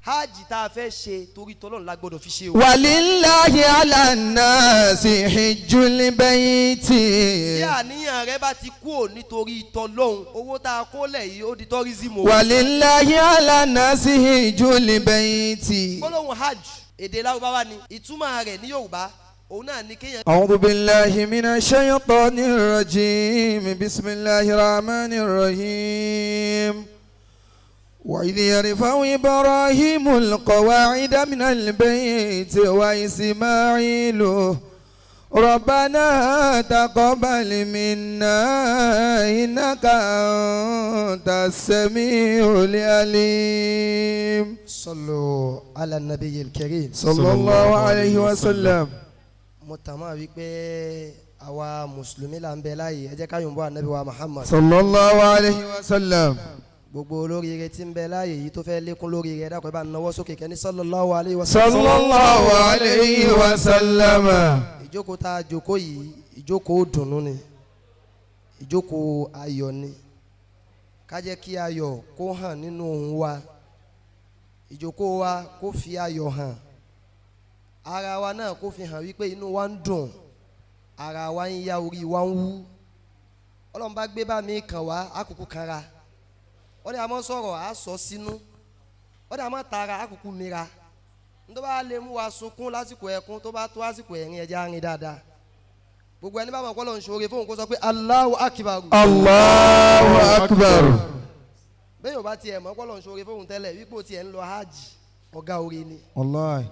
Hajj tá a fẹ́ ṣe, torí tọ́lọ́run la gbọ́dọ̀ fi ṣe o. ولله على الناس حج البيت. Tí àníyàn rẹ bá ti kú ò nítorí tọ́lọ́run, owó tá a kó lẹ̀ yìí, ó di tourism o. ولله على الناس حج البيت. Gbólóhùn hajj, èdè Lárúbáwá ni. Ìtumọ̀ rẹ̀ ní Yorùbá, òun náà ní kéèyàn أعوذ بالله من الشيطان الرجيم. بسم الله الرحمن الرحيم. وإذ يرفع إبراهيم القواعد من البيت وإسماعيل ربنا تقبل منا إنك أنت السميع العليم. صلوا على النبي الكريم. صلى الله عليه وسلم. Mo tàn máa wí pé àwa mùsùlùmí là ń bẹ láàyè. Ẹ jẹ́ ká yòǹbó ànábì wa Muhammad. صلى الله عليه وسلم. Gbogbo olóríire tí ń bẹ láàyè yìí tó fẹ́ lékún lóríire, dákun, ẹ bá ń nawọ́ sókè kẹ́ni صلى الله عليه وسلم. صلى الله عليه وسلم. Ìjókòó tá a jókòó yìí, ìjókòó dùnnú ni, ìjókòó ayọ̀ ni. Ká jẹ́ kí ayọ̀ kó hàn nínú ohùn wa, ìjókòó wa kó fi ayọ̀ hàn, ara wa náà kó fi hàn wípé inú wa ń dùn, ara wa ń yá, orí wa ń wú. Ọlọ́run bá gbé bá mi kàn wá àkùkù kanra. Wọ́n ní a máa sọ̀rọ̀, a sọ sínú. Wọ́n ní a máa tara àkùkù mìíràn tó bá lè mú wa sunkún lásìkò ẹkún. Tó bá tó àsìkò ẹ̀rín, ẹja rìn dáadáa. Gbogbo ẹni bá mọ̀ kọ́lọ̀ ń ṣoore fóun, kó sọ pé الله أكبر. الله أكبر. Bẹ́ẹ̀ yóò bá tiẹ̀ mọ̀ kọ́lọ̀ ń ṣoore fóun tẹ́lẹ̀, wípé ó tiẹ̀ ń lọ hajj, ọ̀gá oore ni. Wallahi.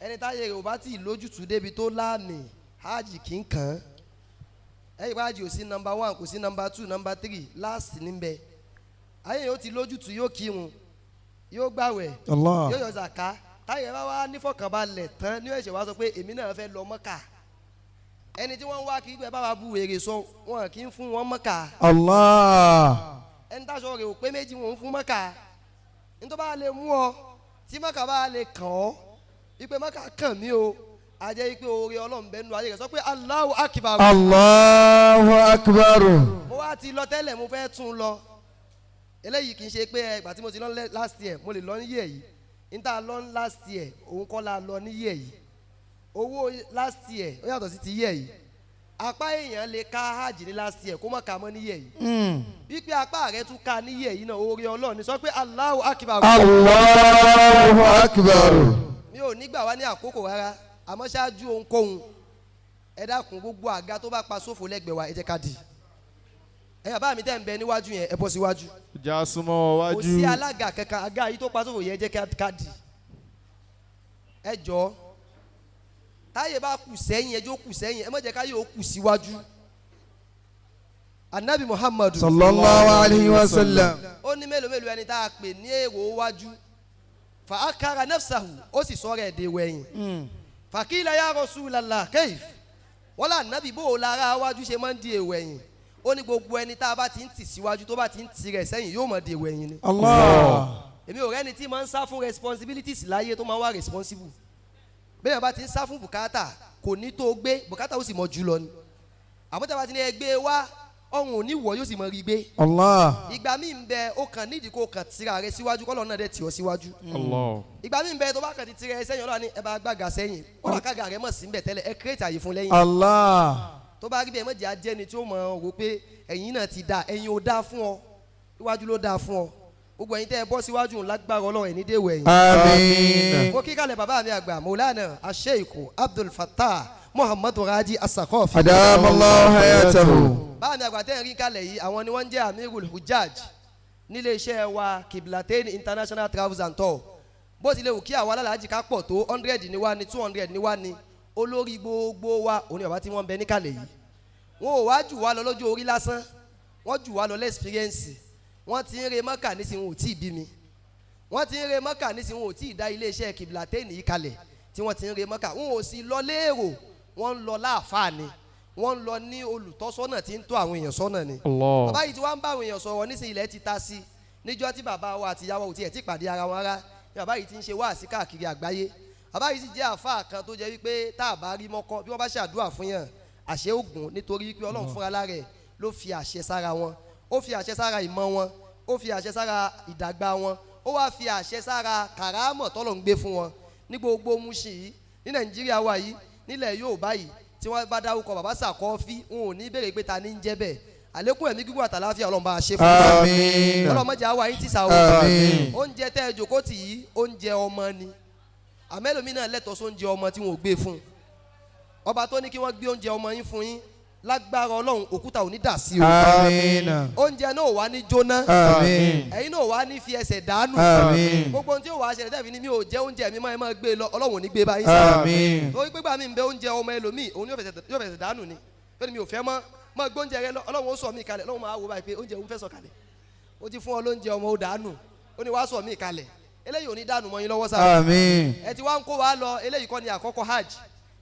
Ẹni táyé rẹ̀ ò bá tí ì lójútùú débi tó láàmì, hajj kì í kàn án. Ẹ̀yìn bá hajj ò sí number one, kò sí number two, number three, last níbẹ̀. Ayé yóò ti lójútùú, yóò kírun, yóò gbàwẹ̀, Allah. yóò yọ zàká. Táyé bá wá nífọ̀kànbalẹ̀ tán ní ẹ̀ṣẹ̀ wá sọ pé èmi náà fẹ́ lọ Mọ́kà. Ẹni tí wọ́n ń wá kí gbẹ bá wa bu wèrè sọ, wọn kì í fún wọn Mọ́kà. Allah. Ẹni táṣọ rẹ̀ ò pé méjì, wọn ń fún Mọ́kà. Nítorí bá lè mú ọ tí Mọ́kà bá lè kàn ọ́ wípé Mọ́kà kàn mí o, àjẹ́ wípé oore Ọlọ́run bẹ́ẹ̀ nu ayé rẹ̀. Sọ pé الله أكبر. الله أكبر. Mo wá ti lọ tẹ́lẹ̀, mo fẹ́ tún lọ. Eléyìí kì í ṣe pé ìgbà tí mo ti lọ last year, mo lè lọ ní year yìí. Níta lọ ní last year, òun kọ́ la lọ ní year yìí. Owó last year, ó yàtọ̀ sí ti year yìí. Apá èèyàn lè ká hajj ní last year, kó má ká mọ́ ní year yìí. Wípé apá rẹ tún ká ní year yìí náà, oore Ọlọ́run ni. Sọ pé الله أكبر. الله أكبر. Mi ò ní gbà wá ní àkókò rárá, àmọ́ ṣáájú ohunkóhun, ẹ dákun, gbogbo àga tó bá pa sófo lẹ́gbẹ̀ẹ́ wa, ẹ jẹ́ ká dì. Ẹ bàbá mi tẹ́ ń bẹ níwájú yẹn, ẹ bọ́ síwájú. Já súnmọ́ Kò wájú. sí alága kankan. Àga yìí tó pa sófo yẹn, ẹ jẹ́ ká dì. Ẹ jọ, táyé bá kù sẹ́yìn, ẹ jẹ́ ó kù sẹ́yìn. Ẹ má jẹ́ káyé ó kù síwájú. Anabi Muhammadu صلى الله عليه وسلم. ó ní mélòó mélòó ẹni tá a pè ní èrò wájú, فأخر نفسه, ó sì sọ rẹ̀ dèrò ẹ̀yìn. فقيل يا رسول الله كيف? Wọ́n là nábì, bó o lára wájú ṣe máa ń di èrò ẹ̀yìn? Ó ní gbogbo ẹni tá a bá ti ń tì síwájú, tó bá ti ń tì rẹ̀ sẹ́yìn, yóò mọ̀ dèrò ẹ̀yìn ni. Allah. Èmi ò rẹ́ni tí máa ń sá fún responsibilities láyé tó máa ń wá responsible. Bẹ́ẹ̀ bá ti ń sá fún bùkátà, kò ní tó gbé bùkátà, ó sì mọ jù lọ ni. Àmọ́ tí a bá ti ní ẹgbẹ́ wá, ọ̀hún ò ní wọ̀, yóò sì mọ rí gbé. Allah. Ìgbà míì ń bẹ, ó kàn nídìí kó kàn tira rẹ síwájú, kọ́lọ́ náà dẹ̀ tì ọ́ síwájú. Allah. Ìgbà míì ń bẹ, tó bá kàn ti tira ẹ sẹ́yìn, Ọlọ́run ní ẹ bá gbàgà sẹ́yìn, kó kága rẹ mọ̀ sí ń bẹ̀ tẹ́lẹ̀, ẹ create àyè fún lẹ́yìn. Allah. Tó bá rí bẹ́ẹ̀, mọ̀jẹ̀ ajẹ́ni tí ó mọ̀ ọ́ rò pé ẹ̀yin náà ti da. Ẹ̀yin ò dáa fún ọ, iwájú ló dáa fún ọ. Gbogbo ẹ̀yin tẹ́ ẹ bọ́ síwájú, lágbára Ọlọ́run, ẹ̀ ní déwọ̀ ẹ̀yìn. Àmín. Mo kí kalẹ̀ bàbá mi àgbà, Maulana Asheikh Abdul Fattah Muhammadu Raji Asakofi. أدام الله حياته. Bàbá mi àgbà tẹ́ ẹ̀ rí kalẹ̀ yìí, àwọn ni wọ́n ń jẹ́ Amirul Hujjaj nílé iṣẹ́ wa, Kiblatain International Travels and Tour. Bó tilẹ̀ wù kí àwa alálàájì ká pọ̀ tó, 100 ní wá ní, 200 ní wá ní, olórí gbogbo wa òní bàbá tí wọ́n ń bẹ níkàlẹ̀ yìí. Wọn ò wá jù wá lọ lọ́jọ́ orí lásán, wọ́n jù wá lọ l'experience. Wọ́n ti ń re Mọ́kà nísìnyí, wọn ò tí ì bí mi. Wọ́n ti ń re Mọ́kà nísìnyí, wọn ò tí ì dá iléeṣẹ́ Kiblatain yìí kalẹ̀ tí wọ́n ti ń re Mọ́kà. Wọn ò sì lọ léèrò, wọ́n ń lọ láàfáà ni, wọ́n ń lọ ní olùtọ́sọ́nà tí ń tọ́ àwọn èèyàn sọ́nà ni. Allah. Bàbá yìí tí wọ́n ń bá àwọn èèyàn sọ̀rọ̀ nísìnyí, ilẹ̀ ti ta sí níjọ́ tí bàbá wa àti ìyá wa ò tiẹ̀ ti pàdé ara wọn rárá ni bàbá yìí ti ń ṣe wáàsí káàkiri àgbáyé. Bàbá yìí sì jẹ́ àáfàá kan tó jẹ́ wípé tá a bá rí mọ́kọ́, bí wọ́n bá ṣàdúrà fún yàn, àṣẹ ògùn, nítorí wípé Ọlọ́run fúnra lára ẹ̀ ló fi àṣẹ sára wọn. Ó fi àṣẹ sára ìmọ̀ wọn, ó fi àṣẹ sára ìdàgbà wọn. Ó wáá fi àṣẹ sára kàrámọ̀ tọ́lọ̀ ń gbé fún wọn ní gbogbo Mushin yìí, ní Nàìjíríà wa yìí, nílẹ̀ Yorùbá yìí. Tí wọ́n bá dárúkọ bàbá Sàkọ́fí, wọn ò ní béèrè pé ta ní ń jẹ́ bẹ́ẹ̀. Àlékún ẹ̀mí gígùn àtàláfíà, Ọlọ́run bá a ṣe fún wa. Àmín. Ọlọ́run mọ̀jà wa yín ti sà o. Àmín. Oúnjẹ tẹ́ ẹ jòkó tì yìí, oúnjẹ ọmọ ni. Àmẹ́lòmí náà lẹ́tọ̀ọ́ sóúnjẹ ọmọ tí wọn ò gbé fún un. Ọba tó ní kí wọ́n gbé oúnjẹ ọmọ yín fún yín, lágbára Ọlọ́run, òkúta ò ní dà sí o. Àmín. Oúnjẹ náà ò wá ní jóná. Àmín. Ẹ̀yin náà ò wá ní fi ẹsẹ̀ dànù. Àmín. Gbogbo ohun tí ó wàá ṣẹlẹ̀ tẹ́ẹ̀fì ni mi ò jẹ́ oúnjẹ mi mọ́, ẹ máa gbé e lọ, Ọlọ́run ò ní gbé báyìí sí. Àmín. Torí pé gbà mí ń bẹ, oúnjẹ ọmọ ẹlòmíì, òun yóò fẹsẹ̀ dànù ni, yóò ní mi ò fẹ́ mọ́, máa gbé oúnjẹ rẹ lọ. Ọlọ́run ó sọ mí kalẹ̀. Ọlọ́run máa wò báyìí pé oúnjẹ òun fẹ́ sọ kalẹ̀, ó ti fún ọ lóúnjẹ ọmọ, ó dànù, ó ní wàá sọ mí kalẹ̀. Eléyìí ò ní dànù mọ́ yín lọ́wọ́ sáà. Àmín. Ẹ ti wá ń kó wa lọ. Eléyìí kọ́ ni àkọ́kọ́ hajj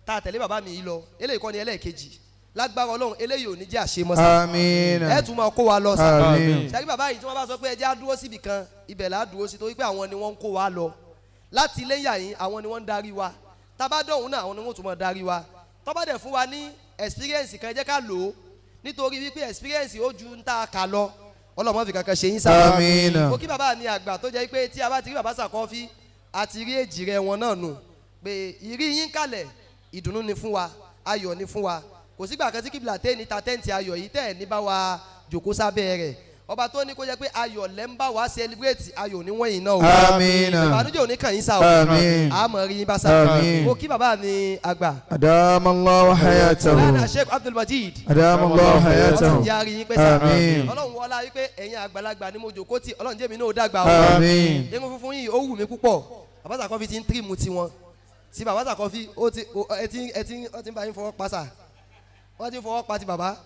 tá a tẹ̀lé bàbá mi yìí lọ, eléyìí kọ́ ni ẹlẹ́ẹ̀kejì. Lágbára Ọlọ́run, eléyìí ò ní jẹ́ àṣemọ́ sáà. Àmín. Ẹ tún máa kó wa lọ sáà. Àmín. Sẹ́rí bàbá yìí, tí wọ́n bá sọ pé ẹ jẹ́ á dúró síbì kan, ibẹ̀ là á dúró sí, torí pé àwọn ni wọ́n ń kó wa lọ láti ilé yà yín, àwọn ni wọ́n ń darí wa. Tábàdọ̀hún náà, àwọn ni wọ́n tún máa darí wa. Tọ́ba dẹ̀ fún wa ní experience kan, ẹ jẹ́ ká lò ó, nítorí wípé experience ó ju ń tá a kà lọ. Ọlọ́mọ fi kankan ṣe yín sáà. Àmín. Mo kí bàbá mi àgbà tó jẹ́ pé tí a bá ti rí bàbá Sàkọ́fí, àti rí èjì rẹ wọn náà nù, pé ìrí yín kalẹ̀, ìdùnnú ni fún wa, ayọ̀ ni fún wa. Kò sígbà kan tí kíbla tẹ́ ní ta tẹ́ǹtì ayọ̀ yìí tẹ́ ẹ̀ ní bá wa jòkó sábẹ́ rẹ̀. Ọba tó ní kó jẹ́ pé ayọ̀ lẹ́ ń bá wa celebrate, ayọ̀ níwọ̀nyí náà o. Àmín. Ìbànújẹ́ ò ní kàn yín sá o. Àmín. Àmọ́ rí yín bá sá. Àmín. Mo kí bàbá mi àgbà, أدام الله حياته. Mawlana Sheikh Abdul Majid. أدام الله حياته. Ọlọ́run jẹ́ a rí yín pẹ́ sá. Àmín. Ọlọ́run wọlá wípé ẹ̀yin àgbàlagbà ni mo jòkó tì, Ọlọ́run jẹ́ mi náà ó dàgbà o. Àmín. Irun funfun yìí, ó wù mí púpọ̀. Bàbá Sàkọ́fí ti ń trim tiwọn. Tí bàbá Sàkọ́fí ó ti ẹ ti ó ti ń bá yín fọwọ́ pa sà, wọ́n ti ń fọwọ́ pa ti bàbá.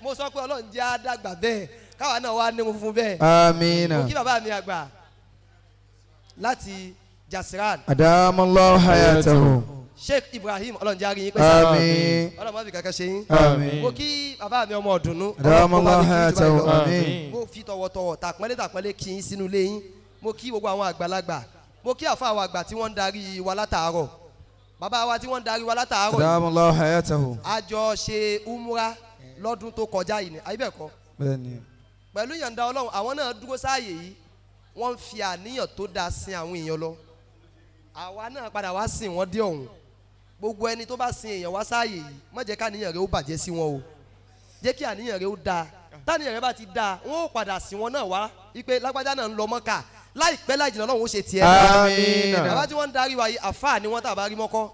Mo sọ pé Ọlọ́run jẹ́ á dàgbà bẹ́ẹ̀, káwa náà wá ní irun funfun bẹ́ẹ̀. Àmín. Mo kí bàbá mi àgbà láti Jasiran, أدام الله حياته. Sheikh Ibrahim. Ọlọ́run jẹ́ á rí yín pẹ́ sà. Àmín. Ọlọ́run má fi kankan ṣe yín. Àmín. Mo kí bàbá mi ọmọ ọ̀dùnnú. أدام الله Ọlọ́run kó bá mi kí jù حياته. báyìí lọ. Àmín. Mo fi tọ̀wọ̀tọ̀wọ̀, tàpọ́nlé tàpọ́nlé kí yín sínú ilé yín. Mo kí gbogbo àwọn àgbàlagbà. Mo kí àfa àwọn àgbà tí wọ́n ń darí wa látàárọ̀, bàbá wa tí wọ́n ń darí wa látàárọ̀ yìí. أدام الله حياته. A jọ ṣe umra lọ́dún tó kọjá yìí ni, àyè bẹ́ẹ̀ kọ́? Bẹ́ẹ̀ni. Pẹ̀lú ìyọ̀ǹda Ọlọ́run, àwọn náà dúró sáàyè yìí, wọ́n ń fi àníyàn tó dáa sin àwọn èèyàn lọ. Àwa náà padà wá sìn wọ́n dé ọ̀hún. Gbogbo ẹni tó bá sin èèyàn wá sáàyè yìí, má jẹ́ káníyàn rẹ̀ ó bàjẹ́ sí wọn o, jẹ́ kí àníyàn rẹ̀ ó dáa. Táníyàn rẹ̀ bá ti dáa, wọ́n ó padà sìn wọn náà wá wípé lágbájá náà ń lọ Mọ́kà. Láìpẹ́ láì jìnnà, Ọlọ́run ó ṣe tiẹ̀. Àmín. Bàbá tí wọ́n ń darí wa yìí, àfáà ni wọ́n. Tàbá rí mọ́kọ́,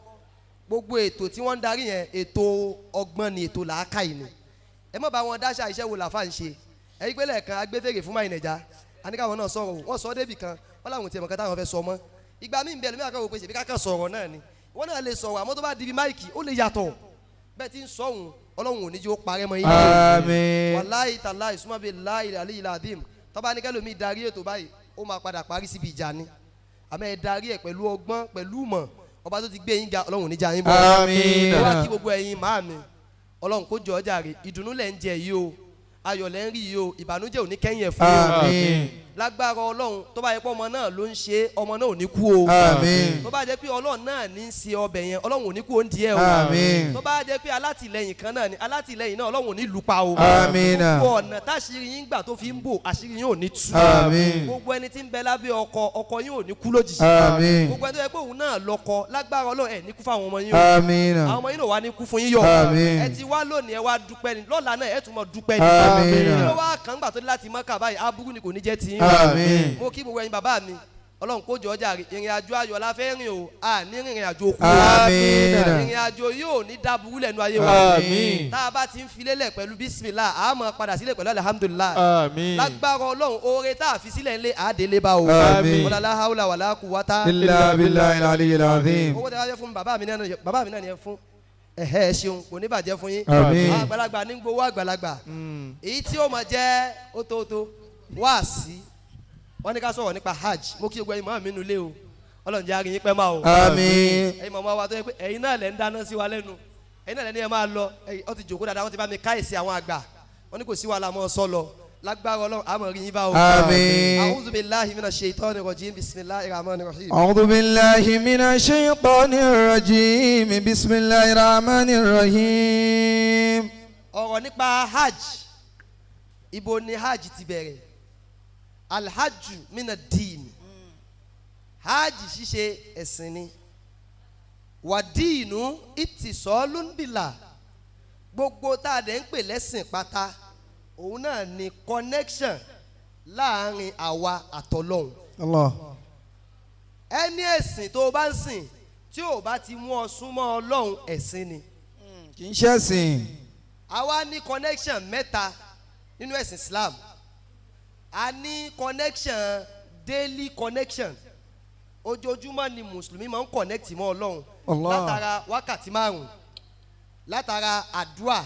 gbogbo ètò tí wọ́n ń darí yẹn, ètò ọgbọ́n ni, ètò làákàyè ni. Ẹ má bá wọn dáṣà iṣẹ́ wo làáfà ń ṣe. Ẹ̀yin pé lẹ́ẹ̀kan agbẹ́fẹ̀rẹ̀ fún máyì nàìjà, àníkàwọn náà sọ̀rọ̀, wọ́n sọ débì kan, wọ́n láwọn tiẹ̀ mọ̀ kátà wọn fẹ́ sọ mọ́. Ìgbà míì bẹ́ẹ̀ lómi àkàwọ̀ pé ṣèbí kákan sọ̀rọ̀ náà ni. Wọ́n náà lè sọ̀rọ̀, àmọ́ tó bá di bí mic, ó lè yàtọ̀. Bẹ́ẹ̀ tí ń sọ̀hún, Ọlọ́run ò ní jẹ́ ó parẹ́ mọ́ yín. Àmín. Wàláyé tàláyé súnmọ́ bíi láyé àlẹ́ ìlàdím, tọ́ba ní kẹ́lómi darí ètò báyìí, ó máa padà parí síbi ìjà ni. Àmọ́ ẹ darí ẹ̀ pẹ̀lú ọgbọ́n, pẹ̀lú ìmọ̀. Ọba tó ti gbé yín ga, Ọlọ́run ò ní já yín bọ́. Àmín. Ó wá kí gbogbo ẹ̀yin màámi. Ọlọ́run kó jọ ọ́ jàre. Ìdùnnú lẹ̀ ń jẹ yìí o, ayọ̀ lẹ̀ ń rí yìí o, ìbànújẹ́ ò ní kẹ́yìn ẹ̀ fún yín o. Àmín. Lágbára Ọlọ́run, tó bá yẹ pé ọmọ náà ló ń ṣe é, ọmọ náà ò ní kú o. Àmín. Tó bá jẹ́ pé Ọlọ́run náà ní í ṣe ọbẹ̀ yẹn, Ọlọ́run ò ní kú oúnjẹ o. Àmín. Tó bá jẹ́ pé alátìlẹyìn kan náà ni alátìlẹyìn náà, Ọlọ́run ò ní lù pa o. Àmín. Gbogbo ọ̀nà táṣírí yín gbà tó fi ń bò, àṣírí yín ò ní tú. Àmín. Gbogbo ẹni tí ń bẹ lábẹ́ ọkọ, ọkọ yín ò ní kú lójijì. Àmín. Gbogbo ẹni tó yẹ pé òun náà lọ́kọ, lágbára Ọlọ́run, ẹ̀ ní kú fáwọn ọmọ yín o. Àmín. Àwọn ọmọ yín náà wà ní kú fún yín yọ. Àmín. Ẹ ti wá lónìí, ẹ wá dúpẹ́ ni. Lọ́la náà, ẹ tún mọ dúpẹ́ ni. Àmín. Kí ló wá kàn gbà tó dé láti Mọ́kà báyìí? Aburú ni kò ní jẹ́ tiyín o. Àmín. Mo kí gbogbo ẹ̀yin bàbá mi. Ọlọ́run kó jọ ọjà. Ìrìn àjò ayọ̀ la fẹ́ rìn o, a ní rìnrìn àjò kú o. Àmín. Ìrìn àjò yóò ní dáburú lẹ́nu ayé wa. Àmín. Tá a bá ti ń filélẹ̀ pẹ̀lú bísímìlá, a máa padà sílẹ̀ pẹ̀lú alihamudulilayi. Àmín. Lágbára Ọlọ́run, oore tá a fi sílẹ̀ ńlẹ̀, àdélé bá o. Àmín. Wàlá haúlà wàlá kúwátá. إلا بالله العلي العظيم. Owó tí a bá fẹ́ fún bàbá mi náà, bàbá mi náà ni ẹ fún. Ẹ̀hẹ́, ẹ ṣeun, kò ní bàjẹ́ fún yín. Àmín. Àwọn àgbàlagbà ní gbowó àgbàlagbà. Èyí tí ó máa jẹ́ ótótó wáàsí, wọ́n ní ká sọ̀rọ̀ nípa hajj. Mo kí gbogbo ẹ̀yin màmá mi nulẹ̀ o. Ọlọ́run jẹ́ àárín yín pẹ́ máa o. Àmín. Ẹ̀yin màmá wa tó yẹ pé ẹ̀yin náà lẹ̀ ń dáná sí wa lẹ́nu, ẹ̀yin náà lẹ́ ní ẹ máa lọ. Ẹ̀yin ó ti jòkó dáadáa, wọ́n ti bá mi káyèsí àwọn àgbà, wọ́n ní kò sí wàhálà mọ́ ọ sọ lọ. Lágbára Ọlọ́run, àmọ̀ rí yín bá o. Àmín. أعوذ بالله من الشيطان الرجيم، بسم الله الرحمن الرحيم. أعوذ بالله من الشيطان الرجيم، بسم الله الرحمن الرحيم. Ọ̀rọ̀ nípa hajj, ibo ni hajj ti bẹ̀rẹ̀? Alhajju mina diin, hajj ṣíṣe ẹ̀sìn ni. Wàdíìnù ìtìsọ́lùmbìlà, gbogbo tá a dẹ̀ ń pè lẹ́sìn pátá, òun náà ni connection láàrin àwa àtọlọ́hun. Allah. Ẹni ẹ̀sìn tó o bá ń sìn tí o bá ti mú ọ súnmọ́ Ọlọ́run, ẹ̀sìn ni. Kì í ṣẹ̀sìn. Àwa ní connection mẹ́ta nínú ẹ̀sìn Islam. A ní connection, daily connection. Ojoojúmọ́ ni mùsùlùmí máa ń connect mọ́ Ọlọ́run. Allah. Látara wákàtí 5, látara àdúà,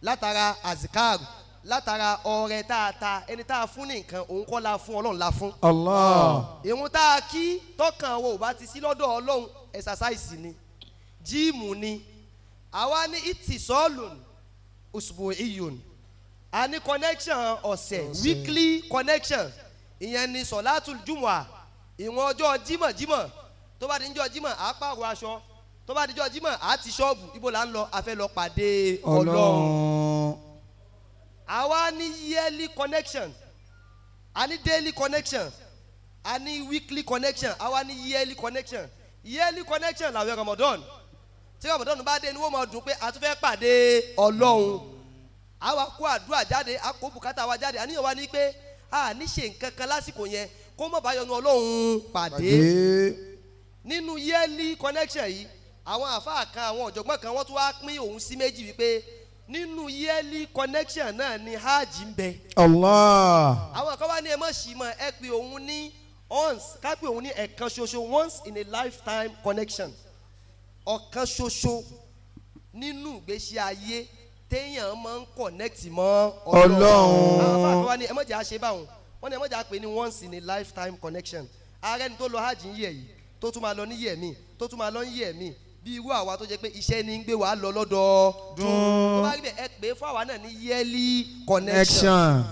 látara azikar, látara ọrẹ tá a ta. Ẹni tá a fún ní nǹkan, òun kọ́ la fún, Ọlọ́run la fún. Allah. Ìrun tá a kí, tọkàn wo ò bá ti sí lọ́dọ̀ Ọlọ́run, exercise ni, gym ni. Àwa ní ìtìsọ́ọ̀lùn usbu iyun, a ní connection ọ̀sẹ̀, weekly connection. Ìyẹn ni sọ̀látù jùmọ̀à, ìwọ̀n ọjọ́ jímọ̀ jímọ̀. Tó bá di níjọ́ jímọ̀, à á pààrọ̀ aṣọ. Tó bá di níjọ́ jímọ̀, à á ti ṣọ́ọ̀bù. Ibo là ń lọ? A fẹ́ lọ pàdé Ọlọ́run. Ọlọ́run. Àwa ní yearly connection, a ní daily connection, a ní weekly connection, àwa ní yearly connection. Yearly connection làwẹ̀ Ramadan. Tí Ramadan bá dé ni wọ́n máa dùn pé a tún fẹ́ pàdé Ọlọ́run. Àwa kó àdúrà jáde, a kó bùkátà wa jáde. Àníyàn wa ní pé a ní ṣe nǹkan kan lásìkò yẹn kó má bá yọnu Ọlọ́run pàdé. Pàdé. Nínú yearly connection yìí, àwọn àfáà kan, àwọn ọ̀jọ̀gbọ́n kan, wọ́n tún wá pín òun sí méjì wípé nínú yearly connection náà ni hajj ń bẹ. Allah. Àwọn kan wá ní ẹ mọ̀ sí mọ̀, ẹ pé òun ní once, ká pé òun ní ẹ̀kan ṣoṣo, once in a lifetime connection, ọ̀kan ṣoṣo nínú ìgbésí ayé téèyàn máa ń connect mọ́. Ọlọ́run. Àwọn àfáà kan wá ní ẹ mọ̀ jẹ́ àṣẹ báwọn. Wọ́n ní ẹ mọ̀ jẹ́ àpè ní once in a lifetime connection. Ààrẹ ni tó lọ hajj ń yẹ̀ yìí, tó tún máa lọ ní yẹ̀ mí, tó tún máa lọ ní yẹ̀ mí, bí irú àwa tó jẹ́ pé iṣẹ́ ní ń gbé wa lọ lọ́dọọdún. Tó bá rí bẹ́ẹ̀, ẹ pè é fún àwa náà ní yearly connection. Connection.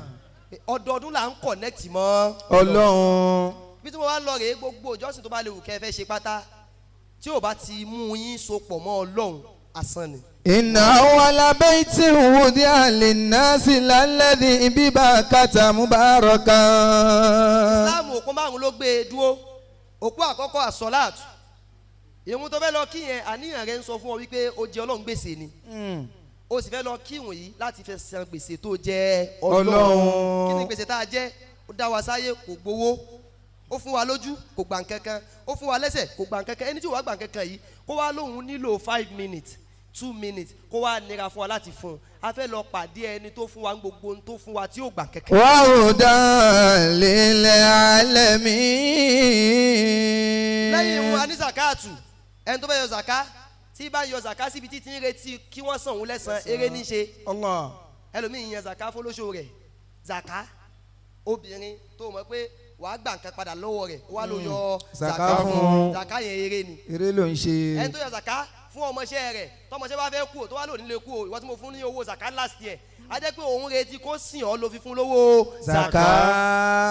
Ọdọọdún là ń connect mọ́. Ọlọ́run. Bí tí mo wá lọ rèé, gbogbo ìjọsìn tó bá lè wù kẹ́ ẹ fẹ́ ṣe pátá, tí ò bá ti mú yín so pọ̀ mọ́ Ọlọ́run, asán ni. إن أول بيت وضع للناس للذي ببكة مباركا. Islam, òpó márùn ló gbé e dúró. Òpó àkọ́kọ́, àsọ̀láàtù. Ìrun tó fẹ́ lọ kí yẹn, àníyàn rẹ ń sọ fún ọ wípé o jẹ Ọlọ́run gbèsè ni, o sì fẹ́ lọ kírun yìí láti fẹ́ san gbèsè tó jẹ Ọlọ́run. Ọlọ́run. Kí ni gbèsè tá a jẹ? Ó dá wa sáyé, kò gbowó. Ó fún wa lójú, kò gbà nkankan. Ó fún wa lẹ́sẹ̀, kò gbà nkankan. Ẹni tí ò wá gbà nkankan yìí, kó wá lóhun nílò 5 minutes, 2 minutes, kó wá nira fún wa láti fún un. A fẹ́ lọ pàdé ẹni tó fún wa ní gbogbo ohun tó fún wa tí ò gbà kankan. وهدى للعالمين. Lẹ́yìn wọn, a ní zakatu. Ẹni tó fẹ́ yọ zaka, tí bá yọ zaka síbi títí ń retí kí wọ́n san òun lẹ́san, eré ní ṣe. Allah. Ẹlòmíì yan zaka fọlọ́ṣọ rẹ̀. Zaka obìnrin tó mọ̀ pé wàá gbà nǹkan padà lọ́wọ́ rẹ̀, wàá ló yọ Zaka zaka fún. fún. Zaka yẹn, eré ni. Eré ló ń ṣe. Ẹni tó yọ zaka fún ọmọọṣẹ́ rẹ̀, tọmọṣẹ́ bá fẹ́ kú o, tó wá lò nílé kú o, ìwọ tí mo fún ní owó zaka last year, a jẹ́ pé òun retí kó sìn ọ́ ló fi fún lówó. Zaka.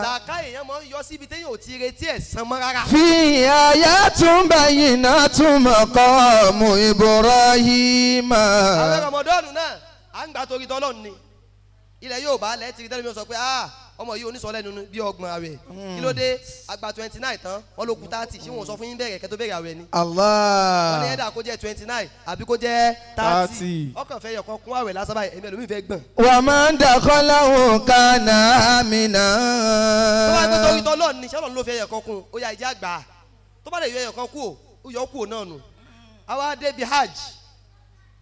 Zaka èèyàn máa ń yọ síbi téèyàn ò ti retí ẹ̀ san mọ́ rárá. فيه آيات بينات مقام إبراهيم. Àwọn Ramadan náà, à ń gbà torí tọ́lọ́run ni. Ilẹ̀ yóò bá lẹ́ẹ̀ tìrì tẹ́lẹ̀ mi sọ pé, ah, ọmọ yìí onísọ lẹ́nu bí 30 àwẹ̀, kí ló dé? Àgbà 29 tán, wọ́n ló kù 30. Ṣé wọn ò sọ fún yín bẹ̀rẹ̀ kẹ́ tó bẹ̀rẹ̀ àwẹ̀ ni? Wọ́n ní Allah. ẹ̀dá kó jẹ́ 29 àbí kó jẹ́ 30. 30. Ọkàn fẹ́ yọkan kún àwẹ̀ lásán báyìí, èmi ẹlòmíì fẹ́ gbọ̀n. ومن دخله كان آمنا. Tó bá gbé torí tọ́lọ́run ni, ṣọlọ́run ló fẹ́ yọkan kún, ó yà ìjà gbà á. Tó bá lè yọ ẹyọkan kú ó yọ kú náà nù. Àwa débi hajj.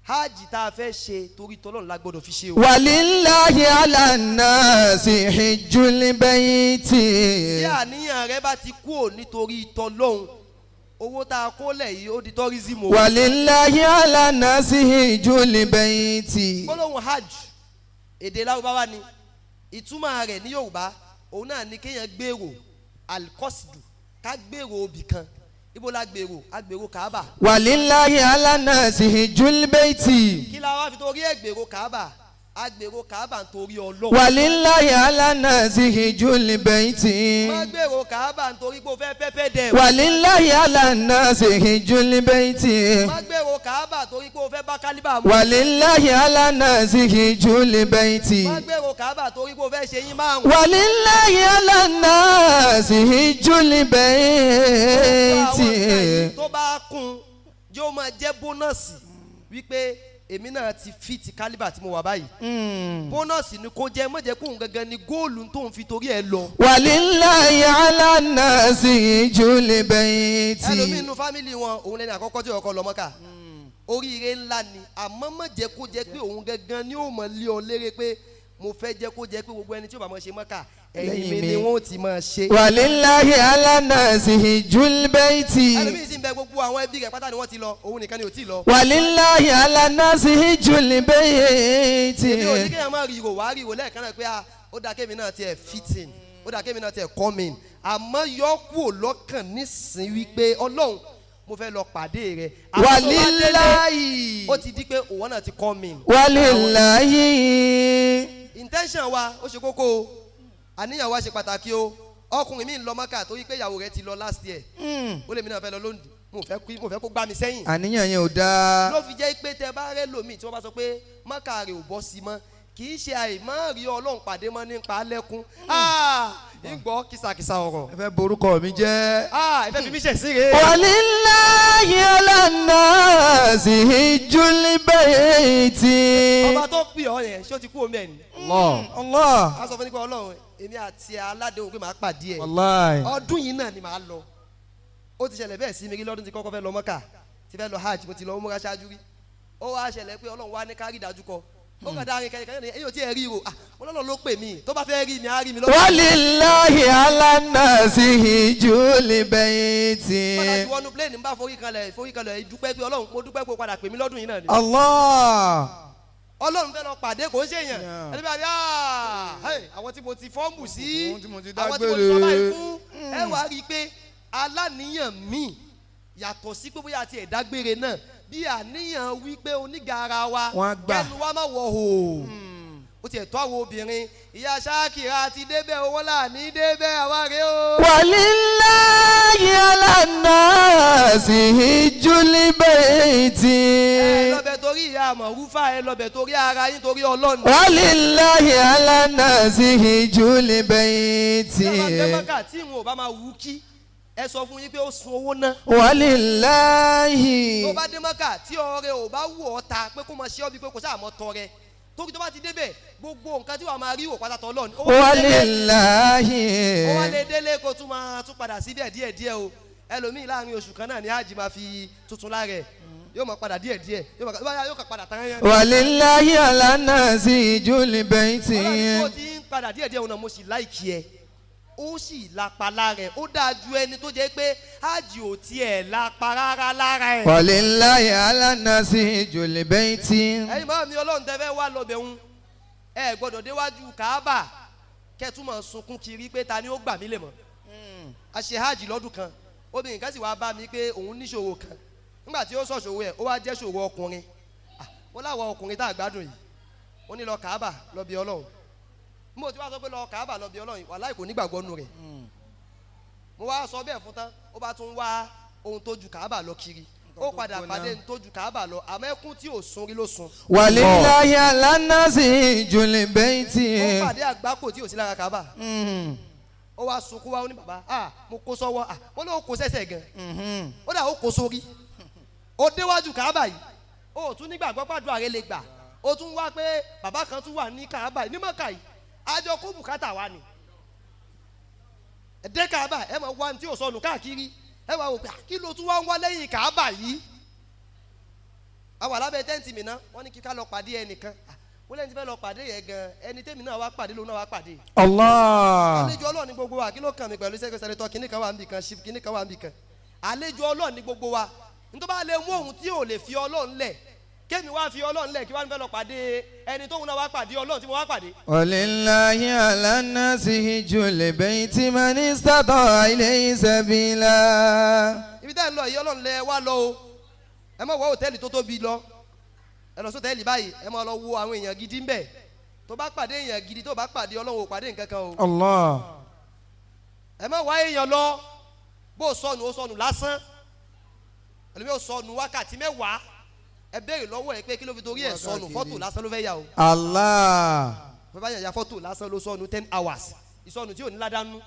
Hajj tá a fẹ́ ṣe, torí tọ́lọ́run la gbọ́dọ̀ fi ṣe o. ولله على الناس حج البيت. Tí àníyàn rẹ bá ti kú ò nítorí tọlọ́hun, owó tá a kó lẹ̀ yìí, ó di tourism o. ولله على الناس حج البيت. Gbólóhùn hajj, èdè Lárúbáwá ni. Ìtumọ̀ rẹ̀ ní Yorùbá, òun náà ni kéèyàn gbèrò, alikọ́sìdù, ká gbèrò obì kan. Ibo la gbèrò? A gbèrò Kaaba. ولله على الناس حج البيت. Kí la wá fi torí ẹ̀ gbèrò Kaaba? A gbèrò Kaaba nítorí Ọlọ́run. ولله على الناس حج البيت. Má gbèrò Kaaba nítorí pé o fẹ́ pẹ́pẹ́ dẹ̀. ولله على الناس حج البيت. Má gbèrò Kaaba. Kàábà torí pé o fẹ́ bá kálíbà mu. ولله على الناس حج البيت. Má gbèrò Kàábà torí pé o fẹ́ ṣe yín márùn. ولله على الناس حج Àwọn nǹkan yìí البيت. tó bá kún yóò máa jẹ́ bonus wípé èmi náà ti fit kálíbà tí mo wà báyìí. Bonus ni kò jẹ́, mọ̀jẹ̀ kóun gangan ni góòlù tó ń fi torí ẹ̀ lọ. ولله على الناس حج البيت. Ẹlòmíín nínú family wọn, òun lẹni àkọ́kọ́ tí ọkọ lọ Mọ́kà. Oríire ńlá ni, àmọ́ má jẹ́ kó jẹ́ pé òun gangan ni ó mọ̀ lé ọ léré pé mo fẹ́ jẹ́ kó jẹ́ pé gbogbo ẹni tí ó bá máa ṣe Mọ́kà, ẹ̀yìn mi Lẹ́yìn ni mi. wọ́n ti máa ṣe. ولله على الناس حج البيت. Ẹlòmíín sì ń bẹ, gbogbo àwọn ẹbí rẹ̀ pátá ni wọ́n ti lọ, òun nìkan ni ò tí ì lọ. ولله على الناس حج البيت. Èmi ò ní kéèyàn máa ríro wá ríro lẹ́ẹ̀kan náà pé ah, ó dáa kémi náà tiẹ̀ fit in, ó dáa kémi náà tiẹ̀ come in, àmọ́ yọ kúrò lọ́kàn nísìn wípé Ọlọ́run, mo fẹ́ lọ pàdé rẹ̀. Àmọ́ tó bá délé, ولله ó ti di pé òun náà ti come in. ولله. Intention wa ó ṣe kókó o, àníyàn wa ṣe pàtàkì o. Ọkùnrin mi ń lọ Mọ́kà torí pé ìyàwó rẹ̀ ti lọ last year, ó lè mi náà fẹ́ lọ lónìí, mo fẹ́ kó gbá mi sẹ́yìn. Àníyàn yẹn ò dáa. Ló fi jẹ́ pé tẹ bá rẹ́ lòmíì tí wọ́n bá sọ pé Mọ́kà rẹ̀ ò bọ́ sí mọ́, kì í ṣe àìmọ́ rí Ọlọ́run pàdé mọ́ nípa lẹ́kún ń gbọ́ kìsàkìsà ọ̀rọ̀. Ẹ fẹ́ borúkọ mi jẹ́. Ẹ fẹ́ fi mí ṣẹ̀ sí rèé. ولله على الناس حج البيت. Ọba tó pè ọ́ yẹn, ṣé ó ti kú omi ẹ̀ ni? Allah. A sọ fún nípa Ọlọ́run, èmi àti aládéhùn pé màá pàdé ẹ̀. Wallahi. Ọdún yìí náà ni màá lọ. Ó ti ṣẹlẹ̀ bẹ́ẹ̀ sí mi rí lọ́dún tí kọ́kọ́ fẹ́ lọ Mọ́kà, tí fẹ́ lọ hajj. Mo ti lọ múra ṣáájú rí. Ó wá ṣẹlẹ̀ pé Ọlọ́run wá ní kárí ìdájú kọ, ó kàn dárin kẹyìn kẹyìn ẹ̀yìn ò tí ẹ̀ rí o. Ah, Ọlọ́run ló pè mí, tó bá fẹ́ rí mi á rí mi lọ́dún. ولله على الناس حج البيت. Padà tí wọnú plane ń bá forí kanlẹ̀ dúpẹ́ pé Ọlọ́run, mo dúpẹ́ pé o padà pè mí lọ́dún yìí náà ni. Allah. Ọlọ́run fẹ́ lọ pàdé, kò ń ṣèyàn. Yeah. Ẹni bá rí, ah, hey, àwọn tí mo ti fọ́ọ̀mù sí, Àwọn tí mo ti àwọn tí mo ti sọ báyìí fún ẹ, wàá rí i pé aláníyàn míì yàtọ̀ sí pé bóyá àti ẹ̀dágbére náà bí àníyàn wípé onígara wa Wọ́n á gbà. kẹnu wa má wọ̀ hò. Ó tiẹ̀ tó àwọn obìnrin, ìyá Ṣáàkìrà ti débẹ̀, owó là ní débẹ̀, àwa rèé o. ولله على الناس حج البيت. Ẹ lọ́bẹ̀ torí ìyá àmọ̀rúfà, ẹ lọ́bẹ̀ torí ara yín, torí Ọlọ́run. ولله على الناس حج البيت. Tí ẹ bá dé Mọ́kà tí ìwọ̀n ò bá máa wú kí ẹ sọ fún yín pé ó sun owó ná. ولله. Tó bá dé Mọ́kà tí ọrẹ ò bá wù ọ́ ta pé kó máa ṣe ọ́ bíi pé kò sáà mọ́ tọrẹ, torí tó bá ti débẹ̀, gbogbo nǹkan tí wàá máa rí wò pátá tọ́ lọ́ọ̀ni. Ó wá lè ولله. Ó wá lè délé kó tún máa tún padà síbẹ̀ díẹ̀ díẹ̀ o. Ẹlòmíì láàrin oṣù kan náà ní hajj máa fi tuntun lára ẹ̀, yóò máa padà díẹ̀ díẹ̀, yóò kà padà tán yẹn. ولله على الناس حج البيت. Ọlọ́run, kó ti ń padà díẹ̀ díẹ̀ òun náà, mo sì like ẹ, ó sì lápa lára ẹ̀. Ó dáa ju ẹni tó jẹ́ pé hajj ò tiẹ̀ lápa rárá lára ẹ̀. ولله على الناس حج البيت. Ẹ̀yin máa mi, Ọlọ́run tẹ́ fẹ́ wá lọ́bẹ̀ ń, ẹ gbọ́dọ̀ déwájú Kàábà kẹ́tùmọ̀ sunkún kiri pé ta ni ó gbà mí lè mọ̀. A ṣe hajj lọ́dún kan, obìnrin kan sì wá bá mi pé òun níṣòro kan. Nígbà tí ó sọ ṣòro ẹ̀, ó wá jẹ́ ṣòro ọkùnrin. Ah, wọ́n láwọn ọkùnrin tá a gbádùn yìí, ó ní lọ Kàábà lọ bí Ọlọ́run. Mo ti wá sọ pé lọ Kàábà lọ bí Ọlọ́run, wàláì kò nígbàgbọ́ nù rẹ̀. Mo wá sọ bẹ́ẹ̀ fún tán, ó bá tún wá ohun tó ju Kàábà lọ kiri, ó padà pàdé ohun tó ju Kàábà lọ, àmọ́ ẹkún tí ò sun rí ló sun. ولله على الناس حج البيت. Ó pàdé àgbákò tí ò sí lára Kàábà, ó wá sunkún wá, ó ní bàbá, ah, mo kó sọ́wọ́. Ah, wọ́n ló kó sẹ́sẹ̀ gan, ó dà, ó kó sórí. Ó déwájú Kàábà yìí, ó tún nígbàgbọ́ pàdúrà rẹ lè gbà, ó tún wá pé bàbá kan tún wà ní Kàábà yìí, ní Mọ́kà yìí, àjọ kó bùkátà wa ni. Ẹ dé Kàábà, ẹ máa wá ní tí ò sọnù káàkiri, ẹ wá wò pé, ah, kí ló tún wá ń wá lẹ́yìn Kàábà yìí? Àwọn alábẹ́ tent mi ná, wọ́n ní kí ká lọ pàdé ẹnìkan. Ah, wọ́n lẹ́ni tí fẹ́ lọ pàdé yẹn gan, ẹni tẹ́mi náà wá pàdé lòun náà wá pàdé. Allah. Àlejò Ọlọ́run ní gbogbo wa. Kí ló kàn mí pẹ̀lú sẹ́kẹ̀ senator kìnnì kan wà níbì kan, chief kìnnì kan wà níbì kan? Àlejò Ọlọ́run ní gbogbo wa. Nítorí bá lè mú òun tí ò lè fi Ọlọ́run lẹ̀, kémi wá fi Ọlọ́run lẹ̀, kí wá ní fẹ́ lọ pàdé ẹni tóun náà wá pàdé Ọlọ́run tí mo wá pàdé. ولله على الناس حج البيت من استطاع إليه سبيلا. Ibi tẹ́ ń lọ yìí, Ọlọ́run lẹ wá lọ o. Ẹ má wọ hòtẹ́ẹ̀lì tó tóbi lọ, ẹ lọ sọ́tẹ́ẹ̀lì báyìí, ẹ má lọ wo àwọn èèyàn gidi ń bẹ̀. Tó bá pàdé èèyàn gidi, tó bá pàdé Ọlọ́run, ò pàdé nǹkan kan o. Allah. Ẹ má wá èèyàn lọ. Bó o sọnù, ó sọnù lásán. Ẹlòmíì ó sọnù wákàtí 10. Ẹ béèrè lọ́wọ́ ẹ pé kí ló fi torí ẹ̀ sọnù? Fọ́tò lásán ló fẹ́ yà o. Allah. Fẹ́ bá yàn ya fọ́tò lásán ló sọnù 10 hours, ìsọnù tí ò ní ládánú.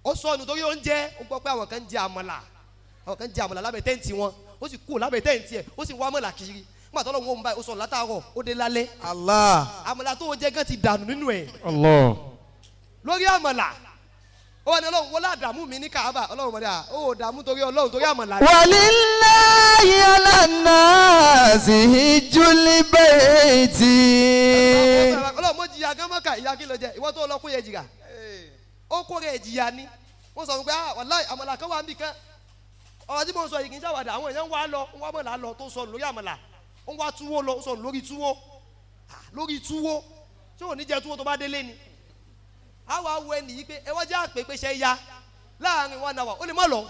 Ó sọnù torí oúnjẹ. Ó gbọ́ pé àwọn kan ń jẹ àmàlà, àwọn kan ń jẹ àmàlà lábẹ́ tent wọn. Ó sì kúrò lábẹ́ tent ẹ̀, ó sì wá àmàlà kiri. Nígbà tó lọ́wọ́ ń báyìí, ó sọnù látàárọ̀, ó dé lálẹ́. Allah. Àmàlà tó ń jẹ gan ti dànù nínú ẹ̀. Allah. Lórí àmàlà, ó wà ní Ọlọ́run wọlé àdàmú mi ní Káàbà. Ọlọ́run mọ̀lẹ́ à ó dààmú torí Ọlọ́run, torí àmàlà ni. ولله على الناس حج البيت. Ọlọ́run mo jìyà gán mọ́kà. Ìyá kí ló jẹ? Ìwọ tó lọ kó yẹ jìyà, ó kó rẹ̀ jìyà ni. Wọ́n sọ fún pé, ah, wàláì, àmàlà kan wà níbì kan. Ọ̀rọ̀ tí mo ń sọ yìí kì í ṣàwàdà. Àwọn èèyàn ń wá lọ, ń wá mọ̀lá lọ, tó sọnù lórí àmàlà. Ń wá túwó lọ, ó sọnù lórí túwó. Ah, lórí túwó tí ò ní jẹ túwó tó bá délé ni. A wá wo ẹnì yìí pé ẹ wọ́n jẹ́ àpè pé ṣe ya láàrin one hour, ó lè má lọ.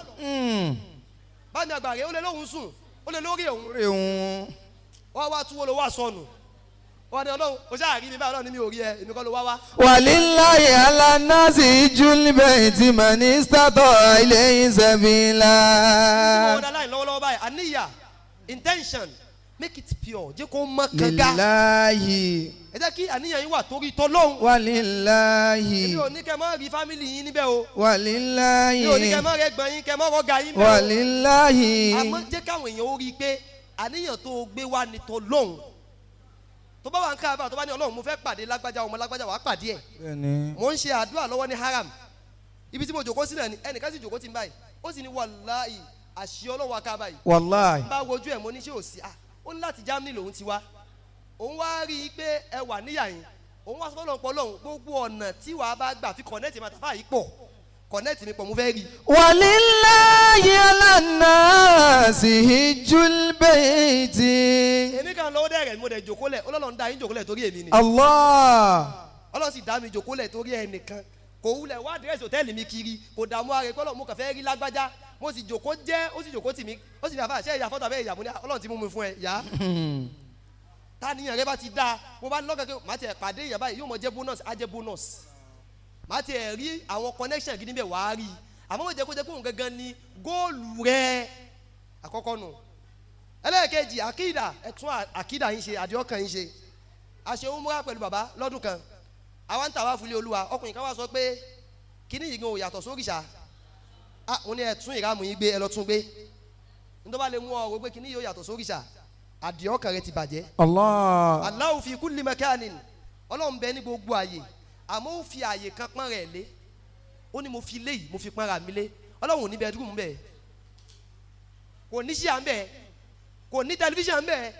Báni àgbà rẹ̀, ó lè lóhùn sùn, ó lè lórí òun. Orí òun. Wọ́n wá túwó lọ, wá sọnù. Wọ́n ní Ọlọ́run, ó ṣáà rí mi báyìí. Ọlọ́run ní mi ò rí ẹ, èmi kọ́ ló wá wá. ولله على الناس حج البيت من استطاع إليه سبيلا. Tí mo wọ́n láì lọ́wọ́lọ́wọ́ báyìí, àníyà, intention, make it pure, jẹ́ kó mọ́ kanga. لله. Ẹ jẹ́ kí àníyàn yín wà torí tọ́lọ́hún. ولله. Èmi ò ní kẹ́ mọ́ rí family yín níbẹ̀ o. ولله. Mi ò ní kẹ́ mọ́ rẹ gbọ̀n yín, kẹ́ mọ́ rọ́gà yín níbẹ̀ o. ولله. Àmọ́ jẹ́ káwọn èèyàn ó rí i pé àníyàn tó o gbé wá ní tọ́lọ́hún. Tó bá wà ń káàbà, tó bá ní Ọlọ́run, mo fẹ́ pàdé lágbájá, ọmọ lágbájá, wàá pàdé ẹ̀. Bẹ́ẹ̀ni. Mo ń ṣe àdúrà lọ́wọ́ ní haram, ibi tí mo jòkó sí náà ni ẹnìkan sì jòkó tí ń báyìí. Ó sì ní, wàláì, àṣì Ọlọ́run akáàbà yìí. Wàláì. Bá wojú ẹ̀, mo ní ṣé ò sí? Ah, ó ní láti Germany lòun ti wá. Òun wá rí i pé ẹ wà níyà yín. Òun wá sọ fọlọ́n pọ̀ lọ́hùn, gbogbo ọ̀nà tí wàá bá gbà fi connect mi àtàfà yìí pọ̀, connect mi pọ̀, mo fẹ́ rí i. ولله على الناس حج البيت. Èmi kan lọ́wọ́ dẹ̀rẹ̀, mo dẹ̀ jòkólẹ̀. Ọlọ́run dá yín jòkólẹ̀ torí èmi ni. Allah. Ọlọ́run sì dá mi jòkólẹ̀ torí ẹnìkan. Kò wulẹ̀ wá address hotel mi kiri, kò dààmú ara ẹ̀ pé mo kàn fẹ́ rí lágbájá. Mo sì jòkó jẹ́, ó sì jòkó tì mí. Ó sì ní, àfà, ṣé ìyá fọ́tò abẹ́ ìyá? Mo ní Ọlọ́run ti mú mi fún ẹ yá. Táníyàn rẹ bá ti dáa, mo bá lọ́kàn pé màá tiẹ̀ pàdé ìyá báyìí, yóò mọ jẹ́ bonus, á jẹ́ bonus. Màá tiẹ̀ rí àwọn connection gidi bẹ́ẹ̀, wàá rí. Àmọ́ mo jẹ́ kó jẹ́ pé òun gangan ni goal rẹ àkọ́kọ́ nù. Ẹlẹ́ẹ̀kejì, àkídà. Ẹ̀tún àkídà yín ṣe, àdìọ́kàn yín ṣe. A ṣe umrah pẹ̀lú bàbá lọ́dún kan. Àwa ń tà wá fúlé Olúwa. Ọkùnrin kan wá sọ pé kíní yìí gan ò yàtọ̀ sóríṣà. Ah, mo ní ẹ tún ìrámù yín gbé, ẹ lọ tún gbé. Nítorí bá lè mú ọ rò pé kíní yìí ò yàtọ̀ sóríṣà, àdìọ́kàn rẹ ti bàjẹ́. Allah. Allahu fi kulli makanin. Ọlọ́run bẹ ní gbogbo àyè, àmọ́ ó fi àyè kan pọ́n rẹ̀ lé. Ó ní mo fi lé yìí, mo fi pọ́n ra mi lé. Ọlọ́run ò ní bedroom bẹ́ẹ̀, kò ní chair bẹ́ẹ̀, kò ní tẹlifíṣàn bẹ́ẹ̀,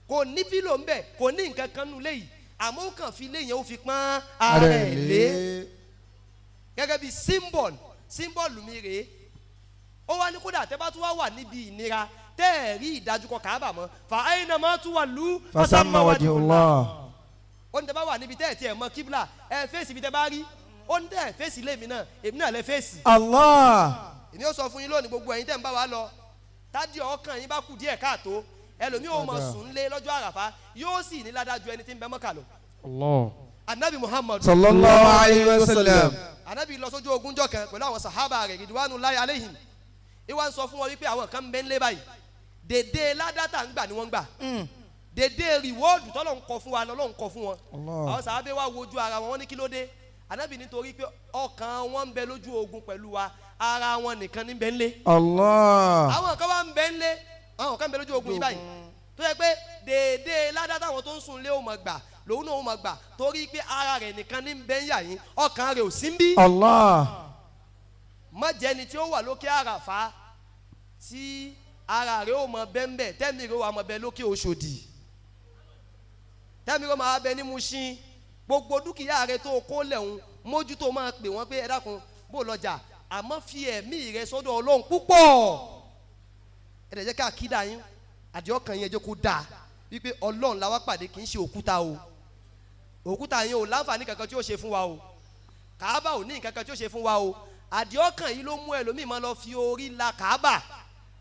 kò ní pillow bẹ́ẹ̀, kò ní nǹkan kan nù léyìí. Àmọ́ ó kàn fi lé yẹn, ó fi pọ́n ara ẹ̀ lé gẹ́gẹ́ bí symbol. Symbol mi rèé. Ó wá ní kódà tẹ́ bá tún wá wà níbi ìnira, tẹ́ ẹ̀ rí ìdájúkọ Kàábà mọ́, fa aynama tuwallu فثم وجه الله. Ó ní tẹ́ bá wà níbi tẹ́ ẹ̀ tiẹ̀ mọ kíbla, ẹ face ibi tẹ́ bá rí. Ó ní tẹ́ ẹ̀ face ilé mi náà, èmi náà lẹ face. Allah. Èmi ó sọ fún yín lónìí, gbogbo ẹ̀yin tẹ́ ń bá wa lọ, tádìí ọkàn yín bá kù díẹ̀ káàtó, ẹlòmíì ó mọ sùn lé lọ́jọ́ Àràfá, yóò sì ní ládájú ẹni tí ń bẹ Mọ́kà lọ. Allah. Anabi Muhammad صلى الله عليه وسلم. Anabi lọ sójú ogun jọ kan pẹ̀lú àwọn sahaba rẹ̀, ridwanullahi alayhim. Ìwà ń sọ fún wọn wípé àwọn kan ń bẹ ń lé báyìí, dèdè ládàtà ń gbà ni wọ́n ń gbà, dèdè reward tọ́lọ̀ ń kọ fún wa lọ́lọ́ ń kọ fún wọn. Allah. Àwọn sàábé wa wojú ara wọn, wọ́n ní kí ló dé? Anabi nítorí pé ọkàn wọn ń bẹ lójú ogun pẹ̀lú wa, ara wọn nìkan ní bẹ ń lé. Allah. Àwọn kan wà ń bẹ ń lé, àwọn kan ń bẹ lójú ogun yìí báyìí, tó yẹ pé dèdè ládàtà àwọn tó ń sùn lé ò mọ̀ gbà, lòun náà ò mọ̀ gbà, torí pé ara rẹ̀ nìkan ní bẹ ń yà yín, ọkàn rẹ̀ ò sí ń bí. Allah. Má jẹ́ni tí ó wà lókè Àràfá tí ara rẹ̀ ó mọ bẹ́ńbẹ́, tẹ́mi rẹ̀ ó wà mọ bẹ lókè Òṣòdì, tẹ́mi rẹ̀ ó máa bẹ ní Mushin. Gbogbo dúkìá rẹ̀ tó kó lẹ̀hún mójútó, máa pè wọ́n pé ẹ dákun, bó lọ́jà, àmọ́ fi ẹ̀mí rẹ̀ sọ́dọ̀ Ọlọ́run púpọ̀. Ẹ dẹ̀ jẹ́ ká kídà yín, àdìọ́kàn yẹn jẹ́ kó dáa wípé Ọlọ́run la wá pàdé, kì í ṣe òkúta o. Òkúta yẹn ò láǹfààní kankan tí ó ṣe fún wa o. Kàábà ò ní nǹkan kan tí ó ṣe fún wa o. Àdìọ́kàn yìí ló mú ẹlòmíì máa lọ fi orí la Kàábà.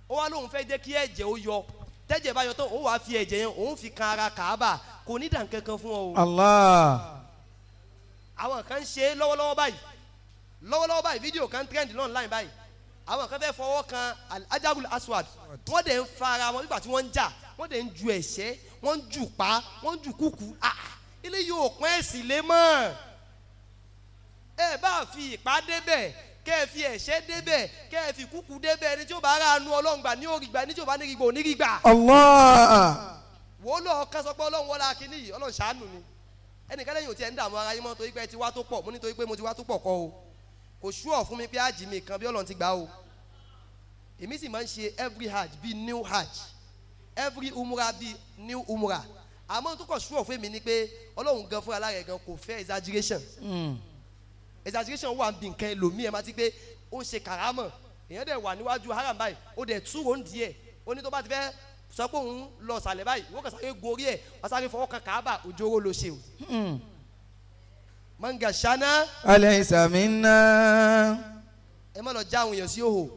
Ó wá lóun fẹ́ jẹ́ kí ẹ̀jẹ̀ ó yọ. Tẹ́jẹ̀ bá yọ tán, òun wàá fi ẹ̀jẹ̀ yẹn, òun fi kan ara Kàábà. Kò ní dàn kankan fún ọ o. Allah. Àwọn kan ń ṣe é lọ́wọ́lọ́wọ́ báyìí. Lọ́wọ́lọ́wọ́ báyìí, fídíò kan trend online báyìí. Àwọn kan fẹ́ fọwọ́ kan Hajarul Aswad, wọ́n dẹ̀ ń fara wọn nígbà tí wọ́n ń jà, wọ́n dẹ̀ ń ju ẹ̀ṣẹ́, wọ́n ń jù pa, wọ́n ń jù kúkú. Ah, ilé yóò pọ́n ẹ̀sìn lé mọ́. Ẹ bá fi ìpá débẹ̀, kẹ́ ẹ fi ẹ̀ṣẹ́ débẹ̀, kẹ́ ẹ fi kúkú débẹ̀, ẹni tí ó bá rà nu Ọlọ́run gbà ní òrì gbà, ẹni tí ó bá ní rí gbà ò ní rí gbà. Allah. Wò ó lọ kán sọ pé Ọlọ́run wọlé akíní yìí, Ọlọ́run ṣàánú mi. Ẹnìkan lẹ́yìn ò tiẹ̀ ń dààmú ara yín mọ́ torí pé ẹ ti wá tó pọ̀. Mo ní torí pé mo ti wá tó pọ̀ kọ́ o, kò ṣúọ̀ fún mi pé hajj mi kan bí Ọlọ́run ti gbà o. Èmi sì máa ń ṣe every hajj bíi new hajj, every umrah bíi new umrah. Àmọ́ tó kọ̀ ṣúọ̀ fún mi ni pé Ọlọ́run gan fúnra lára ẹ̀ gan kò fẹ́ exaggeration. Exaggeration wà bí nǹkan ẹlòmíì ẹ máa ti pé ó ń ṣe kàrámọ̀. Èèyàn dẹ̀ wà níwájú haram báyìí, ó dẹ̀ túrò ń díẹ̀, ó ní tó bá ti fẹ́ sọ pé òun lọ sàlẹ̀ báyìí, wọ́n kàn sáré gorí ẹ̀, wọ́n sáré fọwọ́ kan Kàábà. Ojú owó ló ṣe o mọ̀ngà ṣáná. Alaysa minna. Ẹ má lọ já àwọn èèyàn sí òhò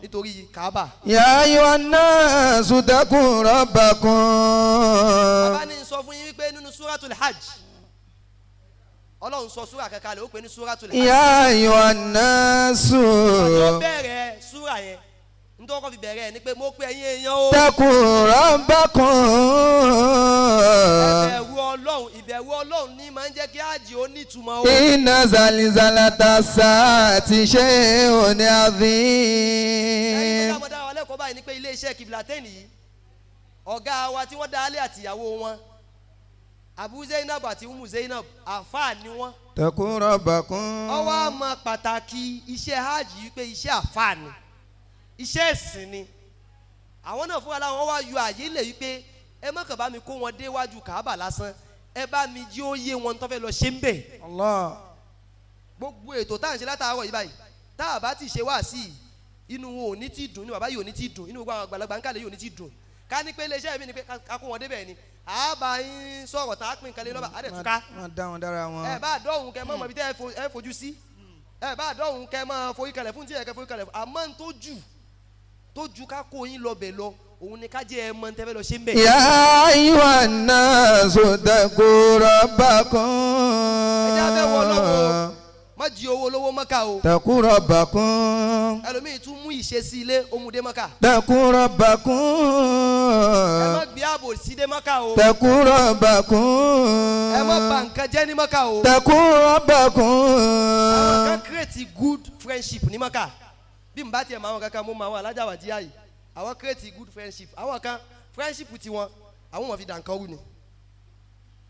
nítorí Kàábà. Ya ayyuhan nasu taqu rabbakum. Bàbá ní sọ fún yín wípé nínú Suratul Hajj, Ọlọ́run sọ súrà kankan lè ó pè ní Suratul Hajj. Ya ayyuhan nasu. Ọjọ́ bẹ̀rẹ̀ súrà yẹn, nítorí ọkọ̀ fi bẹ̀rẹ̀ ẹ̀ ni pé mo pe ẹ̀yin èèyàn o. Taqu rabbakum. Ìbẹ̀rù Ọlọ́run, ìbẹ̀rù Ọlọ́run ní máa ń jẹ́ kí ájì ó nítumọ̀ o. Inna zalzalata saati shay'un Ẹ̀yin tó adhim. dá ọmọdé wa lẹ́kọ̀ọ́ báyìí ni pé iléeṣẹ́ Kiblatain yìí, ọ̀gá wa tí wọ́n dá alẹ́ àtìyàwó wọn, Abu Zainab àti Umu Zainab, àfáà ni wọ́n. Taqu rabbakum. Ọwọ́ àmọ́ pàtàkì iṣẹ́ hajj yìí pé iṣẹ́ àfáà ni, iṣẹ́ ẹ̀sìn ni. Àwọn náà fúnra láwọn wá yọ àyè lè wípé ẹ má kàn bá mi kó wọn déwájú Kàábà lásán, ẹ bá mi jí ó yé wọn tó fẹ́ lọ ṣe ń bẹ̀. Allah. Gbogbo ètò tá à ń ṣe látàárọ̀ yìí báyìí, tá a bá ti ṣe wá sí i, inú wọn ò ní ti dùn, inú bàbá yìí ò ní ti dùn, inú gbogbo àwọn àgbàlagbà ń kàlẹ̀ yìí ò ní ti dùn. Ká ní pé iléeṣẹ́ mi ni pé ká kó wọn débẹ̀ ni àbá yín sọ̀rọ̀ tá a pín nǹkan lé lọ́ba á dẹ̀ túká. Má dá wọn dára wọn. Ẹ bá dọ̀hún kẹ mọ́ mọ́ ibi tẹ́ ẹ fojú sí, ẹ bá dọ̀hún kẹ mọ́ forí kalẹ̀ fún tí ẹ kẹ forí kalẹ̀ fún. Àmọ́ n tó jù tó ju ká kó yín lọ bẹ̀ lọ, òun ni ká jẹ́ ẹ mọ̀ n tẹ́ fẹ́ lọ ṣe ń bẹ̀. Ya ayyuhan nasu taqu rabbakum. Ẹ jẹ́ abẹ́ wọ lọ́wọ́, má jí owó olówó mọ́ká o. Taqu rabbakum. Ẹlòmíì tún mú ìṣesí ilé òmùdé mọ́ká. Taqu rabbakum. Ẹ má gbé ààbò sídé mọ́ká o. Taqu rabbakum. Ẹ má bà nǹkan jẹ́ ní mọ́ká o. Taqu rabbakum. Àwọn kan create good friendship ní mọ́ká. Bí n bá tiẹ̀ mọ àwọn kankan, mo mọ àwọn alájà wàjíyá yìí, àwọn create good friendship. Àwọn kan, friendship tiwọn, àwọn wọn fi dànkan rú ni.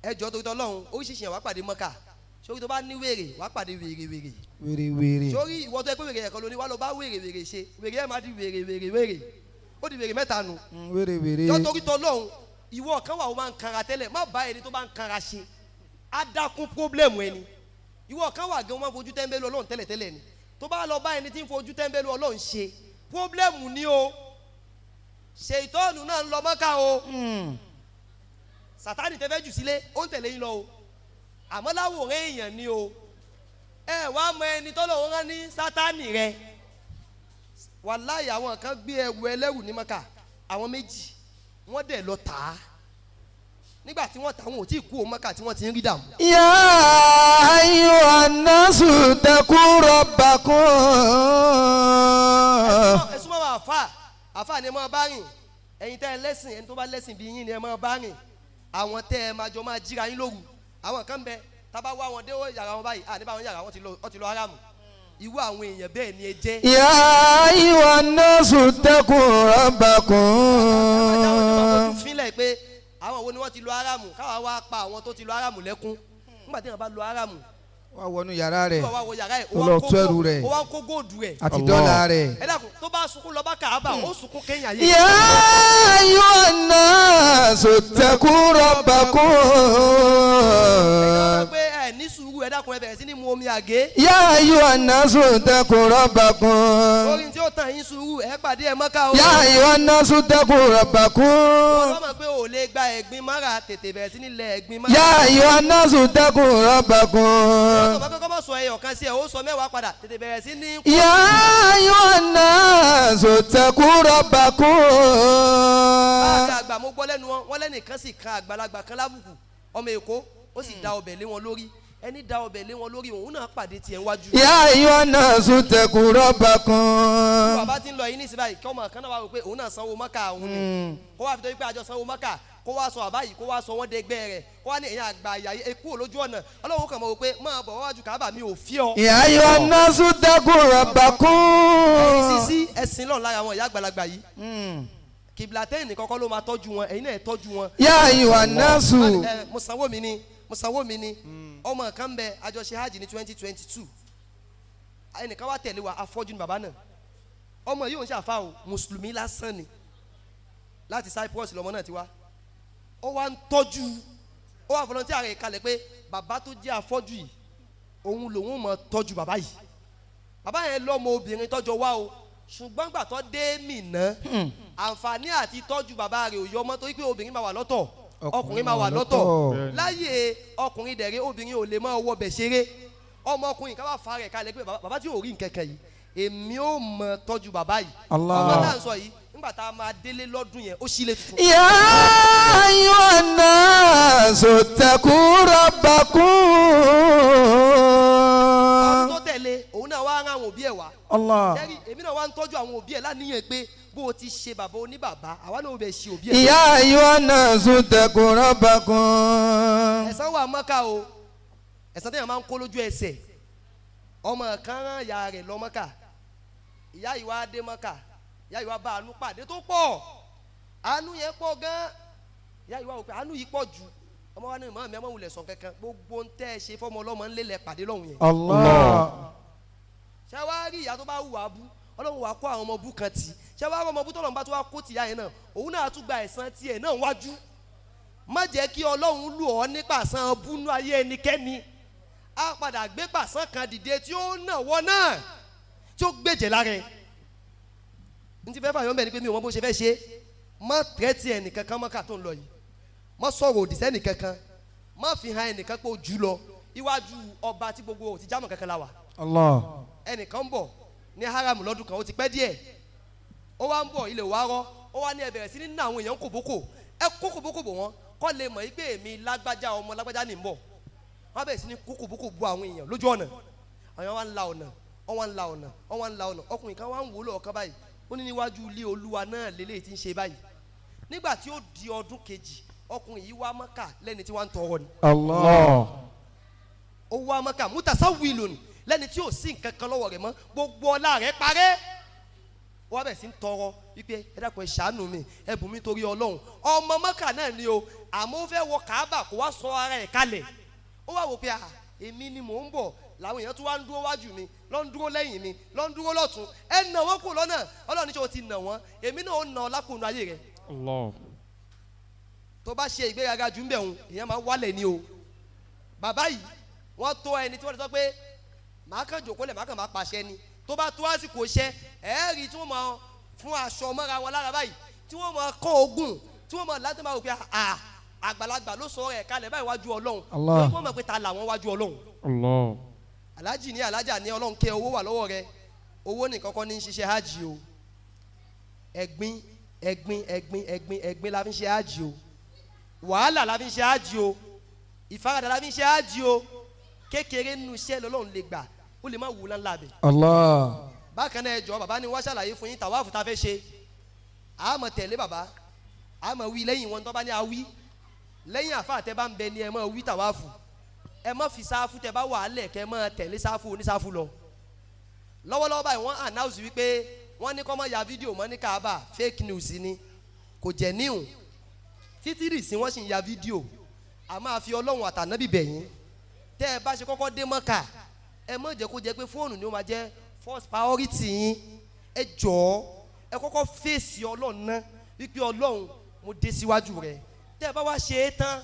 Ẹ jọ, torí tọ́lọ́run, oríṣiríṣi yẹn wàá pàdé mọ́ká. Sórí tó bá ní wèrè, wàá pàdé wèrè wèrè. Wèrè wèrè. Sórí ìwọ tó yẹ pé wèrè ẹ̀kan lóní, wàá lọ bá wèrè wèrè ṣe, wèrè ẹ̀ má di wèrè wèrè wèrè, ó di wèrè mẹ́ta nu. Wèrè wèrè. Jọ, torí tọ́lọ́run, ìwọ kan wà ó máa ń kanra tẹ́lẹ̀, má bá ẹni tó bá ń kanra ṣe, á dákún problem ẹni. Ìwọ kan wà gan, wọn fojú tẹ́ńbẹ́lú Ọlọ́run tẹ́lẹ̀tẹ́lẹ̀ ni, tó bá lọ bá ẹni tí ń fojú tẹ́ńbẹ́lú Ọlọ́run ṣe, problem ni o. Ṣètọ́ọ̀nù náà ń lọ mọ́ká o. Sàtánì tẹ́fẹ́ jù sílé, ó ń tẹ̀lé yín lọ o, àmọ́ láwòrán èèyàn ni o. Ẹ wá mọ ẹni tọ́lọ̀ rán ní sátánì rẹ. Wàláyé, àwọn kan gbé ẹrù ẹlẹ́rù ní mọ́ká, àwọn méjì, wọ́n dẹ̀ lọ tà á. Nígbà tí wọ́n tà, wọn ò tí ì kú o mọ́ká tí wọ́n ti ń rí dààmú. Ya ayyuhan nasu taqu rabbakum. Ẹ̀sùn máa àfà, àfà ni ẹ máa bá rìn. Ẹ̀yin tẹ́ ẹ lẹ́sìn, ẹni tó bá lẹ́sìn bí yín ni ẹ máa bá rìn, àwọn tẹ́ ẹ máa jọ máa jíra yín lóru. Àwọn kan bẹ tábà wá wọn dé yàrá wọn báyìí, à níbà wọn yàrá wọn ti lọ, wọn ti lọ aráàmù. Irú àwọn èèyàn bẹ́ẹ̀ ni ẹ jẹ́. Ya ayyuhan nasu taqu rabbakum. Ojú fílẹ̀ pé àwọn wo ni wọ́n ti lọ aráàmù, káwa wá pa àwọn tó ti lọ aráàmù lẹ́kún. Nígbà tí wọ́n bá lọ aráàmù, Wá wọnú yàrá rẹ̀. tí wọ́n wá wọ yàrá ẹ̀, Ó lọ tú ẹrù rẹ̀. ó wá ń kó góòdù ẹ̀. Àti dọ́là rẹ̀. Ẹ dákun, tó bá sunkún lọ bá Kàábà, ó sunkún kẹ́yìn ayé. Ya ayyuhan nasu taqu rabbakum. Ẹ pé ẹ ní sùúrù, ẹ dákun, ẹ bẹ̀rẹ̀ sí ní mu omi àgé. Ya ayyuhan nasu taqu rabbakum. Orin tí ó tàn yín sùúrù, ẹ pàdé ẹ mọ́ká o. Ya ayyuhan nasu taqu rabbakum. Wọ́n mọ̀ pé ò lè gba ẹ̀gbin mọ́ra, tètè bẹ̀rẹ̀ sí ní lẹ ẹ̀gbin mọ́ra. Ya ayyuhan nasu taqu rabbakum. Tó bá kọ́kọ́ mọ̀ sọ ẹyọ kan sí ẹ, ó sọ 10 padà, tètè bẹ̀rẹ̀ sí ní. Ya ayyuhan nasu taqu rabbakum. Báàgà àgbà, mo gbọ́ lẹ́nu wọn, wọ́n lẹ́nìkan sì kan àgbàlagbà kan lábùkù, ọmọ Èkó, ó sì da ọbẹ̀ lé wọn lórí. Ẹni da ọbẹ̀ lé wọn lórí, òun náà pàdé tiẹ̀ wájú. يا أيها الناس اتقوا ربكم. Bàbá tí ń lọ yìí ní ìsìn báyìí, kí ọmọ kan náà wá wò pé òun náà sanwó mọ́kà òun ni, kó wá fi tó yí pé àjọ sanwó mọ́kà, kó wá sọ bàbá yìí, kó wá sọ wọ́n dẹgbẹ́ rẹ̀, kó wá ní ẹ̀yìn àgbà ìyá yìí kúrò lójú ọ̀nà. Ọlọ́run kàn mọ̀ wò pé máa bọ̀ wájú Káàbà, mi ò fi ọ. يا أيها الناس اتقوا ربكم. Ẹ̀yin sísí ẹ̀sìn lọ́n lára àwọn ìyá àgbàlagbà yìí, kìbìlàtẹ́yìn nìkan kọ́ ló máa tọ́jú wọn, ẹ̀yin náà ẹ̀ tọ́jú wọn. يا أيها الناس. Ẹ, mo sanwó mi ni, mo sanwó mi ni. Ọmọ kan bẹ, àjọṣe hajj ní 2022, ẹnìkan wá tẹ̀lé wa, afọ́jú ni bàbá náà. Ọmọ yìí ò ń ṣàfà o, mùsùlùmí lásán ni, láti Cyprus lọmọ náà ti wá. Ó wá ń tọ́jú, ó wá volunteer rẹ̀ kalẹ̀ pé bàbá tó jẹ́ afọ́jú yìí, òun lòun mọ̀ tọ́jú bàbá yìí. Bàbá yẹn lọ́mọ obìnrin tọ́jọ́ wá o, ṣùgbọ́n gbà tó dé Mínà, àǹfààní àti tọ́jú bàbá rẹ̀ ò yọ ọmọ, torí pé obìnrin máa wà lọ́tọ̀, ọkùnrin máa wà lọ́tọ̀. Láyé ọkùnrin dẹ̀rẹ́, obìnrin ò lè máa wọ bẹ̀ ṣeré. Ọmọkùnrin ká bá fa rẹ̀ kalẹ̀ pé bàbá tí ò rí nǹkankan yìí, èmi ò mọ tọ́jú bàbá yìí. Allah. Ọmọ náà ń sọ yìí, nígbà tá a máa délé lọ́dún yẹn, ó sílé tuntun. يا أيها الناس اتقوا Ọdún ربكم. tó tẹ̀lé, òun náà wá rán àwọn òbí ẹ̀ wá. الله. Jẹ́rí, èmi náà wá ń tọ́jú àwọn òbí ẹ̀ láníyàn pé bó o ti ṣe bàbá oníbàbá, àwa náà ò bẹ̀ ṣe òbí ẹ̀. يا أيها الناس اتقوا ربكم. Ẹ̀san wà mọ́ká o, ẹ̀san téèyàn máa ń kó lójú ẹsẹ̀. Ọmọ kan rán ìyá rẹ̀ lọ mọ́kà. Ìyá yìí wá dé mọ́kà, ìyá yìí wá bá àánú pàdé tó pọ̀. Àánú yẹn pọ̀ gan. Ìyá yìí wá wò pé àánú yìí pọ̀ jù. Ọmọ wa ní ìmọ̀ mi, ọmọ wulẹ̀ sàn kankan, gbogbo ń tẹ́ ẹ ṣe fọmọ ọlọ́mọ ńlẹ̀ pàdé lọ́hùn yẹn. Allah. Ṣé wàá rí ìyá tó bá wù wá bú, Ọlọ́run wàá kó àwọn ọmọ bú kan tì. Ṣé wàá rí ọmọ bú tọ́lọ́run bá tó wá kó tìyá yẹn náà, òun náà tún gba ẹ̀san tiẹ̀ náà wájú. Má jẹ́ kí Ọlọ́run lù ọ́ ní pàṣán búnú ayé ẹnikẹ́ni. Á padà gbé pàṣán kan dìde tí ó nà wọ́n náà, tí ó gbèjè lára ẹ̀. N ti fẹ́ fàyọ́ mbẹ́ ni pé mi ò mọ bó ṣe fẹ́ ṣe. Má tẹ́tí ẹnìkankan mọ́kà tó ń lọ yìí, má sọ̀rọ̀ òdì sẹ́nìkankan, má fi hàn ẹnìkan pé ó jù lọ iwájú ọba tí gbogbo ò ti jámọ̀ kankan la wà. Allah. Ẹnìkan ń bọ̀ ní haram lọ́dún kan, ó ti pẹ́ díẹ̀. Ó wá ń bọ̀, ilẹ̀ wá rọ́. Ó wá ní ẹ bẹ̀rẹ̀ sí ní ná àwọn èèyàn kòbókò, ẹ kó kòbókò bò wọ́n, kọ́ lè mọ̀ pé èmi lágbájá, ọmọ lágbájá ní ń bọ̀. Wọ́n bẹ̀rẹ̀ sí ní kó kòbókò bo àwọn èèyàn lójú ọ̀nà. Àwọn èèyàn wá ń la ọ̀nà, wọ́n wá ń la ọ̀nà, wọ́n wá ń la ọ̀nà. Ọkùnrin kan wá ń wò ó lọ́ọ̀kan báyìí, ó ní níwájú ilé Olúwa náà lélẹ́yìí tí ń ṣe báyìí. Nígbà tí ó di ọdún kejì, ọkùnrin yìí wá Mọ́kà lẹ́ni tí wọ́n ń tọrọ ni. Allah. Ó wá Mọ́kà mutasawwilun, lẹ́ni tí ò sí nǹkan kan lọ́wọ́ rẹ̀ mọ́, gbogbo ọlá rẹ̀ parẹ́. Ó wá bẹ̀rẹ̀ sí ń tọrọ wípé ẹ dákun, ẹ ṣàánú mi, ẹ bùn mi torí Ọlọ́run. Ọmọ Mọ́kà náà ni o, àmọ́ ó fẹ́ wọ Kàábà, kó wá sọ ara ẹ̀ kalẹ̀. Ó wá wò pé, ah, èmi ni mò ń bọ̀, làwọn èèyàn tún wá ń dúró wájú mi, lọ́ ń dúró lẹ́yìn mi, lọ́ ń dúró lọ́tún. Ẹ nà wọ́n kù lọ́nà. Ọlọ́run ní sọ ti nà wọ́n, èmi náà ó nà ọ́ lákùnrin ayé rẹ̀. Allah. Tó bá ṣe ìgbéraga jù ń bẹ̀ òun, èèyàn máa wálẹ̀ ni o. Bàbá yìí, wọ́n tó ẹni tí wọ́n ti sọ pé màá kàn jòkó lẹ̀, màá kàn máa pàṣẹ ni. Tó bá tó àsìkò iṣẹ́, ẹ̀ẹ́rì tí wọ́n máa fún aṣọ mọ́ra wọn lára báyìí, tí wọ́n máa kọ́ ogun, tí wọ́n máa láti máa wò pé à àgbàlagbà ló sọ ẹ̀ kalẹ̀ báyìí wájú Ọlọ́run. Allah. Torí wọ́n mọ̀ pé ta làwọn wájú Ọlọ́run. Allah. Alájì ní, alájà ní, Ọlọ́run kẹ́, owó wà lọ́wọ́ rẹ. Owó nìkan kọ́ ní ṣiṣẹ́ hajj o. Ẹ̀gbin, ẹ̀gbin, ẹ̀gbin, ẹ̀gbin, ẹ̀gbin la fi ń ṣe hajj o. Wàhálà la fi ń ṣe hajj o. Ìfaradà la fi ń ṣe hajj o. Kékeré nínú iṣẹ́ lọ́lọ́run lè gbà, ó lè má wù ńlá bẹ̀. Allah. Bákan náà, ẹ jọ̀ọ́, bàbá ni wọ́n ṣàlàyé fún yín tàwáàfù tá a fẹ́ ṣe. A máa tẹ̀lé bàbá, a máa wí lẹ́yìn wọn. Tó bá ní a wí lẹ́yìn àfa àtẹ bá ń bẹ ni ẹ máa wí tàwáàfù. Ẹ má fi sáfù tẹ bá wà á lẹ̀ kẹ́ máa tẹ̀lé sáfù onísáfù lọ. Lọ́wọ́lọ́wọ́ báyìí, wọ́n announce wípé wọ́n ní kó má ya fídíò mọ́ ní Kaaba. Fake news ni, kò jẹ́ níhùn. Títí rì sí, wọ́n sì ń ya fídíò. A máa fi Ọlọ́run àtànábì bẹ̀yìn, tẹ́ ẹ bá ṣe kọ́kọ́ dé Mọ́kà, ẹ má jẹ́ kó jẹ́ pé fóònù ni ó máa jẹ́ first priority yín. Ẹ jọ̀ọ́, ẹ kọ́kọ́ fèsì Ọlọ́run ná wípé Ọlọ́run, mo dé síwájú rẹ. Tẹ́ ẹ bá wá ṣe é tán,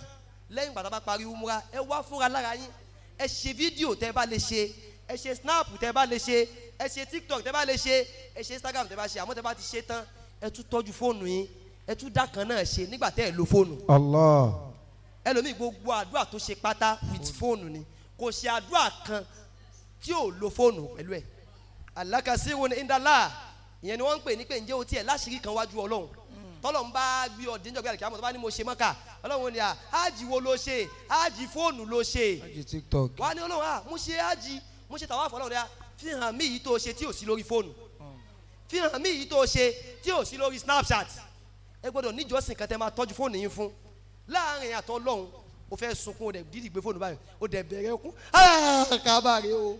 lẹ́yìn ìgbà tá a bá parí umra, ẹ wá fúnra lára yín, ẹ ṣe fídíò tẹ́ ẹ bá lè ṣe, ẹ ṣe snap tẹ́ ẹ bá lè ṣe, ẹ ṣe TikTok tẹ́ ẹ bá lè ṣe, ẹ ṣe Instagram tẹ́ ẹ bá ṣe. Àmọ́ tẹ́ ẹ bá ti ṣe tán, ẹ tún tọ́jú fóònù yín, ẹ tún dá kan náà ṣe nígbà tẹ́ ẹ lo fóònù. Allah. Ẹlòmíì, gbogbo àdúrà tó ṣe pátá, with fóònù ni. Kò ṣe àdúrà kan tí ò lo fóònù pẹ̀lú ẹ̀. Alákàsíwò ní indala, ìyẹn ni wọ́n ń pè ní pé ǹjẹ́ o tiẹ̀ láṣìírí kan wájú Ọlọ́run tọ́lọ̀ ń bá gbé ọ dénjọ́ gbé àlùkìyámọ̀, tó bá ní mo ṣe mọ́kà Ọlọ́run. Ọlọ́run ni à, hajj wo ló ṣe? Hajj fóònù ló ṣe? Hajj TikTok. Wà á ní Ọlọ́run, à, mo ṣe hajj, mo ṣe tàwáàfù. Ọlọ́run ni à, fi hàn mí yìí tó ṣe tí ò sí lórí fóònù, fi hàn mí yìí tó ṣe tí ò sí lórí Snapchat. Ẹ gbọ́dọ̀ níjọ́sìn kan tẹ́ máa tọ́jú fóònù yín fún láàrin àtọ́ Ọlọ́run. O fẹ́ sunkún, o dẹ̀ dídì gbé fóònù báyìí, o dẹ̀ bẹ̀rẹ̀ ẹkún kábàárẹ̀ o.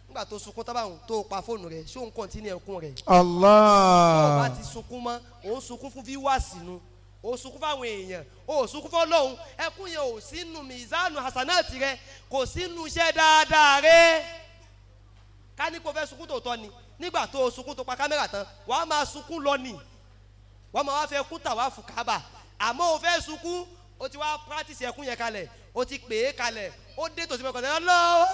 Nígbà tó sunkún tábàrún tó pa fóònù rẹ̀, ṣé òun continue ẹkún rẹ̀? Tó o bá Allah. ti sunkún mọ́, òun sunkún fún viewers nu, òun sunkún fáwọn èèyàn, òun sunkún fọlọ́hún. Ẹkún yẹn ò sínú mizanu hasanati rẹ, kò sínú iṣẹ́ dáadáa rẹ. Ká ní kó fẹ́ sunkún tòótọ́ ni, nígbà tó o sunkún tó pa kámẹ́rà tán, wàá máa sunkún lọ ni, wọ́n máa wá fẹ́ kún tàwa fùkábà. Àmọ́ o fẹ́ sunkún, o ti wá practice ẹkún yẹn kalẹ̀, o ti pè é kalẹ̀, ó dé tòsí mẹ́kọ̀ọ́ Allahu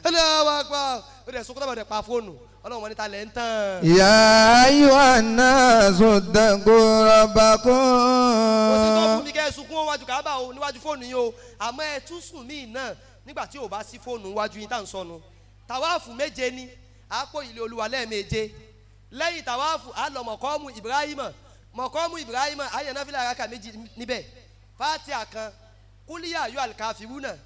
Allahu Akbar, ó dẹ̀ sunkún tábà dẹ̀ pa fóònù. Ọlọ́run wọn ní ta lẹ̀ ń tàn. يا أيها الناس اتقوا ربكم. Kò sí tó fún mi kẹ́ ẹ sunkún wájú kábà o, níwájú fóònù yín o. Àmọ́ ẹ tún sùn míì náà nígbà tí ò bá sí fóònù wájú yín tá à ń sọnù. Tàwáàfù méje ni àpò ilé Olúwa lẹ́ẹ̀méje. Lẹ́yìn tàwáàfù, á lọ mọ̀kọ́mù Ibrahima. Mọ̀kọ́mù Ibrahima, á yàn náfìlà raka 2 níbẹ̀, Fatiha kan, kúlíyà yọ alikafiruna.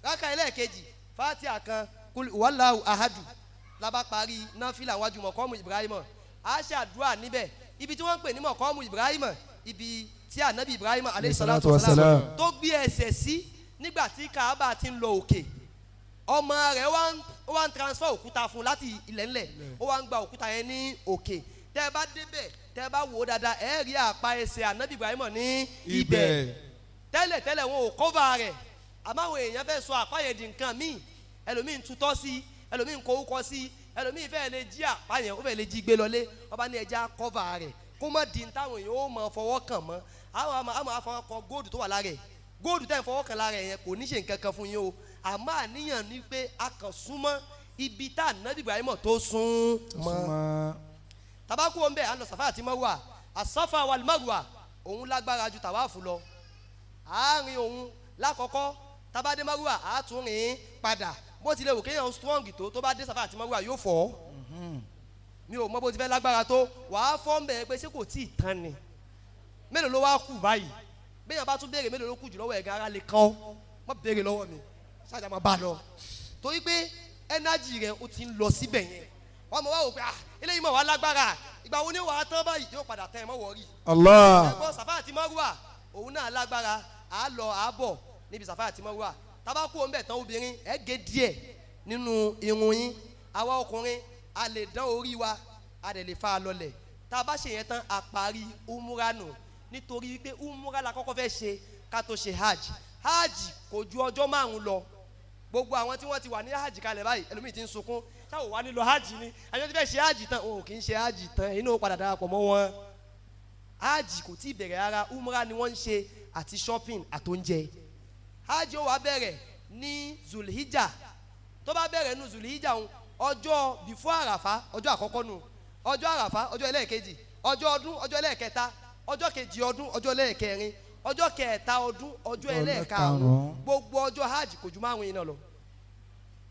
Raka ẹlẹ́ẹ̀kejì, Fatiha kan, wàláhù ahadu. Lábá parí náfìlà wájú mọ̀kọ́mù Ibrahima, á ṣàdúrà níbẹ̀. Ibi tí wọ́n ń pè ní mọ̀kọ́mù Ibrahima, ibi tí anabi Ibrahima aleyhi salatu wa salam tó gbé ẹsẹ̀ sí nígbà tí Kaaba ti ń lọ òkè, ọmọ rẹ̀ wá ń transfer òkúta fún un láti ilẹ̀ ńlẹ̀, ó wá ń gba òkúta yẹn ní òkè. Tẹ́ ẹ bá débẹ̀, tẹ́ ẹ bá wò ó dáadáa, ẹ rí àpá ẹsẹ̀ anabi Ibrahim ní ibẹ̀. Tẹ́lẹ̀ tẹ́lẹ̀, wọn ò cover rẹ̀, àmọ́ àwọn èèyàn fẹ́ sọ àpá yẹn di nǹkan míì. Ẹlòmíì ń tutọ́ sí, ẹlòmíì ń kó sí, ẹlòmíì fẹ́ lè jí àpá yẹn, ó fẹ́ lè jí gbé lọlé. Wọ́n bá ní ẹja cover rẹ̀ kó má di táwọn èèyàn ó mọ fọwọ́ kàn mọ́. Àwọn àmọ́ àfọwọ́ kan góòdù tó wà lára ẹ̀. Góòdù tẹ́ ń fọwọ́ kàn lára ẹ̀ yẹn kò ní ṣe nǹkan kan fún yín o. Àmọ́ àníyàn ni pé a kàn súnmọ́ ibi tá ànábì Ibrahim tó sún mọ́. Tabaku wọn bẹ, à ń lọ Sàfà àti Márùwà. Àsàfà wal Márùwà, òun lágbára ju tàwáàfù lọ. Àárín òun lákọ̀ọ́kọ́, tabadé Márùwà, àtúnrìn padà. Bó tilẹ̀ wò kéèyàn strong tó, tó bá dé Sàfà àti Márùwà, yóò fọ́. Mi ò mọ bó ti fẹ́ lágbára tó, wàá fọ́ ń bẹ̀ pé ṣé kò tí ì tán ni? Mélòó ló wá kù báyìí? Bẹ́ẹ̀ bá tún béèrè mélòó ló kù jù lọ́wọ́ ẹ̀gá, ara lè kàn ọ́. Má béèrè lọ́wọ́ mi, ṣáàjà máa bá a lọ, torí pé energy rẹ̀ ó ti ń lọ síbẹ̀ yẹn. Wọ́n mọ̀ wá wò pé, ah, eléyìí mọ̀ wá lágbára, ìgbà wo ni wàá tán báyìí? Yóò padà tán, ẹ̀ mọ̀ wọ̀rí. Allah. Ẹ̀gbọ́n, Sàfà àti Márùwà, òun náà lágbára. À á lọ, à á bọ̀ níbi Sàfà àti Márùwà. Tábàkù òun bẹ̀ tán, obìnrin, ẹ̀ gé díẹ̀ nínú irun yín. Àwa ọkùnrin, a lè dán orí wa, a dẹ̀ lè fa a lọlẹ̀. Tá a bá ṣe yẹn tán, a parí umura nù, nítorí wípé umura la kọ́kọ́ fẹ́ ṣe ká tó ṣe hajj. Hajj kò ju ọjọ́ 5 lọ. Gbogbo àwọn tí wọ́n ti wà ní hajj kalẹ̀ báyìí, ẹlòmíì ti ń sunkún, táwọn wà nílò hajj ni àjọ tí fẹ́ ṣe hajj tán. Òun kì í ṣe hajj tán, inú padà darapọ̀ mọ́ wọn. Hajj kò tí ì bẹ̀rẹ̀ rárá. Umra ni wọ́n ń ṣe àti shopping àtóúnjẹ. Hajj ó wá bẹ̀rẹ̀ ní Zulhijja. Tó bá bẹ̀rẹ̀ ní Zulhijja ń, ọjọ́ before Àràfá, ọjọ́ àkọ́kọ́ nù, ọjọ́ Àràfá, ọjọ́ ẹlẹ́ẹ̀kejì, ọjọ́ ọdún, ọjọ́ ẹlẹ́ẹ̀kẹta, ọjọ́ kejì ọdún, ọjọ́ ẹlẹ́ẹ̀kẹrin, ọjọ́ kẹta ọdún, ọjọ́ ẹlẹ́ẹ̀karùn-ún. Gbogbo ọjọ́ hajj kò ju 5 yìí náà lọ.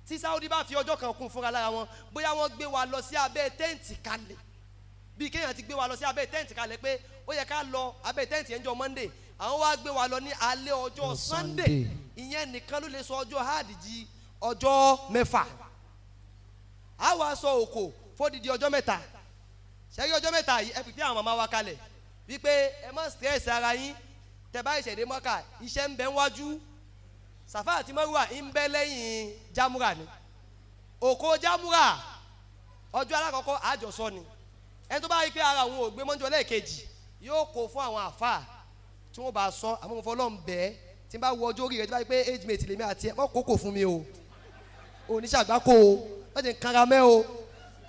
Tí Saudi bá fi ọjọ́ kan kún fúnra lára wọn, bóyá wọ́n gbé wa lọ sí abẹ́ tẹ́ǹtì kalẹ̀, bí kéèyàn ti gbé wa lọ sí abẹ́ tẹ́ǹtì kalẹ̀ pé ó yẹ ká lọ abẹ́ tẹ́ǹtì yẹn jọ Monday, àwọn wá gbé wa lọ ní alẹ́ ọjọ́ Sunday, ìyẹn nìkan ló lè sọ ọjọ́ hajj di ọjọ́ 6. A wá sọ òkò fódìdí ọjọ́ 3. Ṣẹ́yìn ọjọ́ 3 yìí, ẹ pìpì àwọn màmá wa kalẹ̀ wípé ẹ má stress ara yín. Tẹ bá ìṣẹ̀dé Mọ́kà, iṣẹ́ ń bẹ wájú. Sàfà àti Márùwà ń bẹ lẹ́yìn jámúrà ni. Òkò jámúrà, ọjọ́ alákọ̀ọ́kọ́, àjọsọ ni. Ẹni tó bá rí pé ara òun ò gbé mọ́jọ́ lẹ́ẹ̀kejì, yóò kó fún àwọn àfáà tí wọ́n bá sọ. Àmọ́ mo fọlọ́ ń bẹ́ẹ̀, tí n bá wo ọjọ́ orí rẹ̀, tí bá rí pé age mate lèmi àti ẹ̀, mọ́ kókò fún mi o, oníṣàgbákò o, wọ́n ti ń kanra mẹ́ o.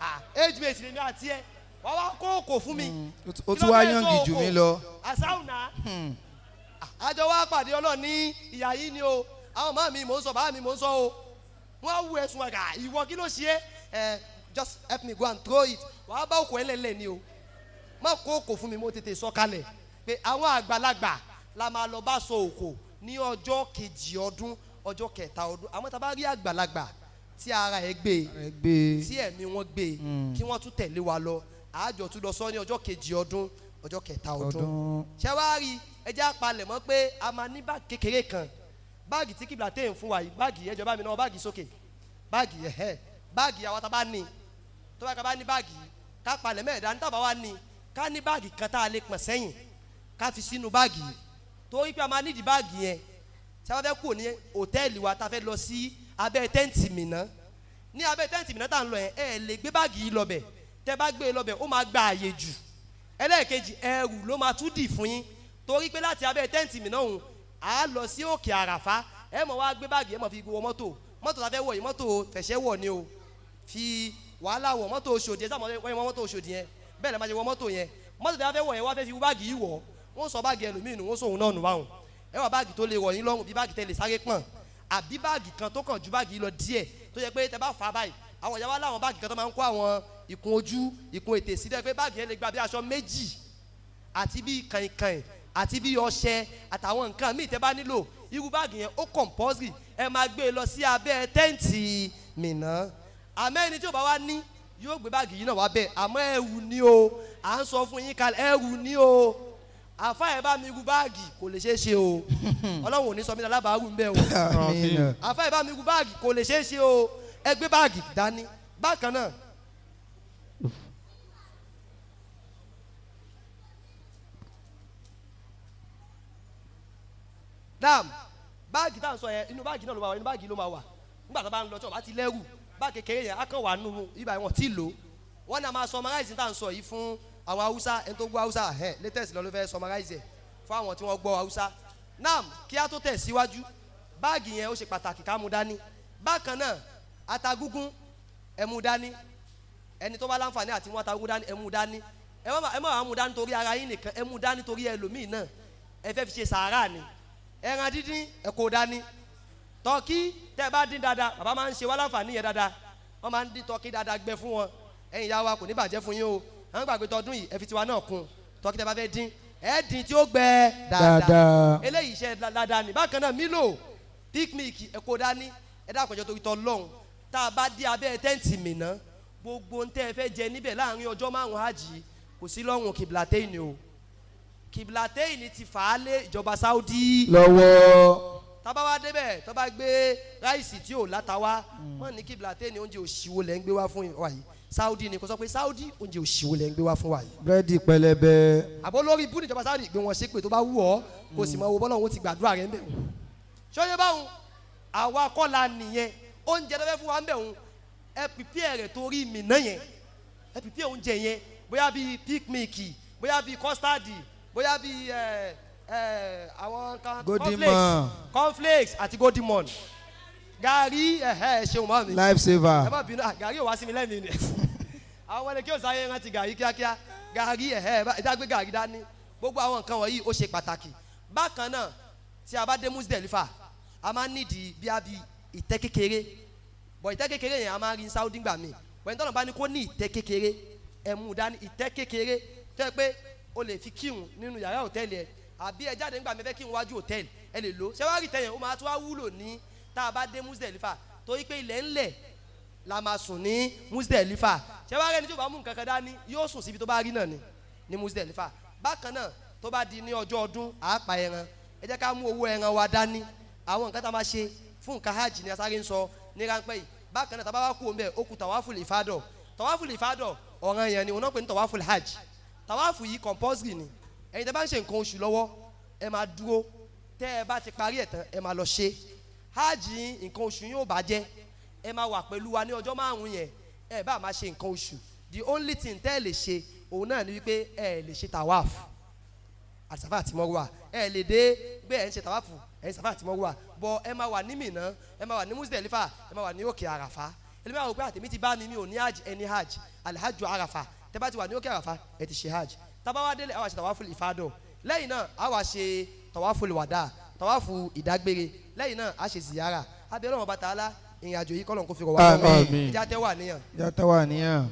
Ah, age mate lèmi àti ẹ̀, wọ́n wá kókò fún mi. Ó tún wá yànjú jù mí lọ. Àsáwùnà àjọ wa pàdé Ọlọ́run ní ìyá yìí ni o. Àwọn màmá mi mò ń sọ, bàbá mi mò ń sọ o. Wọ́n á wú ẹ̀sùn àgà, ìwọ kí ló ṣe é? Ẹ just help me go and throw it. Wàá bá òkú ẹlẹ́lẹ̀ ni o. Má kó òkò fún mi. Mo tètè sọ kalẹ̀ pé àwọn àgbàlagbà la máa lọ bá sọ òkò ní ọjọ́ kejì ọdún, ọjọ́ kẹta ọdún. Àmọ́ tá a bá rí àgbàlagbà tí ara ẹ̀ gbé, gbé, tí ẹ̀mí wọn gbé, kí wọ́n tún tẹ̀lé wa lọ, àjọ tún lọ sọ ní ọjọ́ kejì ọdún. Ọjọ́ kẹta ọdún. Ọdún. Ṣé wàá rí, ẹjẹ́ apalẹ̀ mọ́ pé a máa ní báàgì kékeré kan, báàgì tí kìbìlà tẹ̀ ń fún wa yìí. Báàgì ẹjọ́ bá mi náà, báàgì sókè, báàgì ẹ̀hẹ́, báàgì àwọn tá a bá ní, tó bá ká bá ní báàgì yìí, ká palẹ̀ mẹ́ẹ̀dá ní tàbá wa ní, ká ní báàgì kan tá a lè pọ̀n sẹ́yìn, ká fi sínú báàgì yìí, torí pé a máa nídìí báàgì yẹn tí a bá fẹ́ kúrò ní hòtẹ́ẹ̀lì wa, tá a fẹ́ lọ sí abẹ́ tẹ́ǹtì Mínà. Ní abẹ́ tẹ́ǹtì Mínà tá à ń lọ yẹn, ẹ lè gbé báàgì yìí lọ bẹ̀. Tẹ́ bá gbé e lọ bẹ̀, ó máa gba àyè jù. Ẹlẹ́ẹ̀kejì, ẹrù ló máa tún dì fún yín, torí pé láti abẹ́ tẹ́ǹtì Mínà òun à á lọ sí òkè Àràfá. Ẹ mọ̀ wá gbé báàgì, ẹ mọ̀ fi wọ mọ́tò. Mọ́tò tá a fẹ́ wọ̀ yìí, mọ́tò fẹ̀ṣẹ̀ wọ̀ ni o, fi wàhálà wọ̀ mọ́tò Òṣòdì. Ẹ sáà mọ̀ wọ́n mọ́tò Òṣòdì yẹn, bẹ́ẹ̀ lẹ́ máa ṣe wọ mọ́tò yẹn. Mọ́tò tí a fẹ́ wọ̀ yẹn, wá fẹ́ fi báàgì yìí wọ̀, wọ́n sọ báàgì ẹlòmíì nù, wọ́n sọ òun náà nù báwọn. Ẹ wà báàgì tó lè wọ̀ yín lọ́rùn, bí báàgì tẹ lè sáré pọ̀n, àbí báàgì kan tó kàn ju báàgì yìí lọ díẹ̀, tó yẹ pé tẹ bá fà á báyìí. Àwọn ìyá wa láwọn báàgì kan tó máa ń kó àwọn ìkun ojú, ìkun ètè sí, dẹ́ pé báàgì yẹn lè gba bí aṣọ méjì àti bí kàìnkàìn àti bí ọṣẹ àtàwọn nǹkan míì tẹ bá nílò. Irú báàgì yẹn, ó compulsory, ẹ máa gbé e lọ sí abẹ́ tẹ́ǹtì Mínà. Àmọ́ ẹni tí ò bá wá ní, yóò gbé báàgì yìí náà wá bẹ́ẹ̀. Àmọ́ ẹrù ni o, à ń sọ fún yín kalẹ̀, ẹrù ni o. Àfa ẹ̀ bá mi ru báàgì, kò lè ṣeé ṣe o. Ọlọ́run ò ní sọ mí lábàárù ń bẹ̀ o. Àmín. Àfa ẹ̀ bá mi ru báàgì, kò lè ṣeé ṣe o. Ẹ gbé báàgì dání. Bákan náà, dam báàgì tá à ń sọ yẹn, inú báàgì náà ló máa wà, inú báàgì ló máa wà nígbà tó bá ń lọ. Tí wọn bá ti lẹ́rù, báàgì kékeré yẹn á kàn wà nù ibà, wọn tí lò wọn náà. Máa summarize tá à ń sọ yìí fún àwọn Haúsá. Ẹni tó gbọ́ Haúsá ẹ̀ latest lọ ló fẹ́ summarize ẹ̀ fún àwọn tí wọ́n gbọ́ Haúsá. Nam kí á tó tẹ̀ síwájú, báàgì yẹn, ó ṣe pàtàkì ká mú dání. Bákan náà, atagúngún, ẹ mú dání. Ẹni tó bá láǹfààní àti mú atagúngún dání, ẹ mú dání. Ẹ má wàá mú dání torí ara yín nìkan, ẹ mú dání torí ẹlòmíì náà, ẹ fẹ́ fi ṣe sàárà ni. Ẹran dídín, ẹ kó dání. Tọ́kí tẹ́ ẹ bá dín dáadáa, bàbá máa ń ṣe wá láǹfààní yẹn dáadáa, wọ́n máa ń dín tọ́kí dáadáa gbẹ fún wọn. Ẹ̀yin ìyá wa, kò ní bàjẹ́ fún yín o. Àwọn gbàgbé tọdún yìí, ẹ fi tiwa náà kún. Tọ́kí tẹ́ bá fẹ́ dín, ẹ dín tí ó gbẹ dáadáa. Dáadáa. Eléyìí iṣẹ́ dáadáa ní. Bákan náà, Milo, Peak Milk, ẹ kó dání. Ẹ dákun, ẹjọ́ torí tọ́ lọ́hùn, tá a bá dé abẹ́ tẹ́ǹtì Mínà, gbogbo ń tẹ́ ẹ fẹ́ jẹ níbẹ̀ láàrin ọjọ́ 5 hajj, kò sí lọ́rùn Kìbìlàtẹ́yìn o. Kìbìlàtẹ́yìn ti fà á lé ìjọba Saudi lọ́wọ́. Tábà wá débẹ̀, tó bá gbé ráìsì tí ò láta wá, wọ́n ní Kìbìlàtẹ́yìn, oúnjẹ òṣìwò lẹ́ ń gbé wá fún wa yìí? Saudi ni kò sọ pé Saudi, oúnjẹ òṣìwò lẹ́ ń gbé wá fún wa yìí? Búrẹ́dì pẹlẹbẹ. Àbó lórí ibú níjọba Saudi, gbé wọn ṣépè tó bá wù ọ́, kò sì mọ owó bọ́lá òun ti gbàdúrà rẹ̀ ń bẹ̀ wọ́n. Sọyẹ báwọn àwa kọ́ la nìyẹn. Oúnjẹ tó fẹ́ fún wa ń bẹ̀ wọ́n, ẹ pìpì rẹ̀ torí Mínà yẹn. Ẹ pìpì oúnjẹ yẹn, bóyá bíi Peak Milk, bóyá bíi custard, bóyá bíi ẹ ẹ àwọn kan, Golden cornflakes, Morn. Cornflakes àti Golden Morn, gàrí. Ẹ̀hẹ́, ẹ ṣeun mọ́ mi. Life saver. Ẹ má bínú, gàrí ò wá sí mi lẹ́mìí ni. Àwọn ẹni kí o sáyé rántí gàrí kíákíá. Gàrí, ẹ̀hẹ́, ẹ já gbé gàrí dání. Gbogbo àwọn nǹkan wọ̀nyí, ó ṣe pàtàkì. Bákan náà, tí a bá dé Muzdalifa, a máa ń nídìí bí a bí ìtẹ́ kékeré bọ̀. Ìtẹ́ kékeré yẹn, a máa ń rí ní Saudi gbà mí. Wọ́n tọ́nà bá ní kó ní ìtẹ́ kékeré, ẹ mú dání. Ìtẹ́ kékeré tó yẹ pé o lè fi kírun nínú yàrá hòtẹ́ẹ̀lì ẹ, àbí ẹ jáde nígbà mi fẹ́ kírun wájú hòtẹ́ẹ̀lì, ẹ lè lò ó. Ṣé wàá rí ìtẹ́ yẹn, ó máa tún wá wúlò ní tá a bá dé Muzdalifa, torí pé ilẹ̀ ńlẹ̀ la máa sùn ní Muzdalifa. Ṣé wàá rẹ́ni tí o bá mú nǹkan kan dání, yóò sùn síbi tó bá rí náà ni ní Muzdalifa. Bákan náà, tó bá di ní ọjọ́ ọdún, à á pa ẹran. Ẹ jẹ́ ká mú owó ẹran wa dání. Àwọn nǹkan tá a máa ṣe fún nǹkan hajj ni asáré ń sọ ní ráńpẹ́ yìí. Bákan náà, tá a bá wá kú òun bẹ́ẹ̀, ó kù tàwáfù ìfádọ̀. Tàwáfù ìfádọ̀, ọ̀ràn yẹn ni òun náà pè ní tàwáfù hajj. Tàwáfù yìí compulsory ni. Ẹ̀yin tẹ́ bá ń ṣe nǹkan oṣù lọ́wọ́, ẹ máa dúró. Tẹ́ ẹ bá ti parí ẹ̀ tán, ẹ máa lọ ṣe hajj yín. Nǹkan oṣù yín ò bá jẹ́, ẹ máa wà pẹ̀lú wa ní ọjọ́ 5 yẹn. Ẹ bá máa ṣe nǹkan oṣù, the only thing tẹ́ ẹ lè ṣe, òun náà ni wípé ẹ lè ṣe tawaf àti Safa àti Mọ́rúwà. Ẹ lè dé gbé ẹ ń ṣe tàwáfù, ẹ ń Safa àti Mọ́rúwà bọ. Ẹ máa wà ní Mínà, ẹ máa wà ní Muzdalifa, ẹ máa wà ní òkè Àràfá. Ẹni máa wò pé àtẹ̀mí ti bá mi, mi ò ní hajj, ẹni hajj alhajju Àràfá. Tẹ́ bá ti wà ní òkè Àràfá, ẹ ti ṣe hajj. Tábà wá délé, a wá ṣe tàwáfù ìfádọ̀. Lẹ́yìn náà, a wá ṣe tàwáfù wàdà, tàwáfù ìdágbére. Lẹ́yìn náà, a ṣe ziyara abẹ́ Ọlọ́run bàtà alá. Ìrìn àjò yìí, kọ́lọ́n kó fi rọ̀ wá lọ́rùn. Àmín. Ìjà tẹ́ wà níyàn. Yàtọ̀ wà níyàn.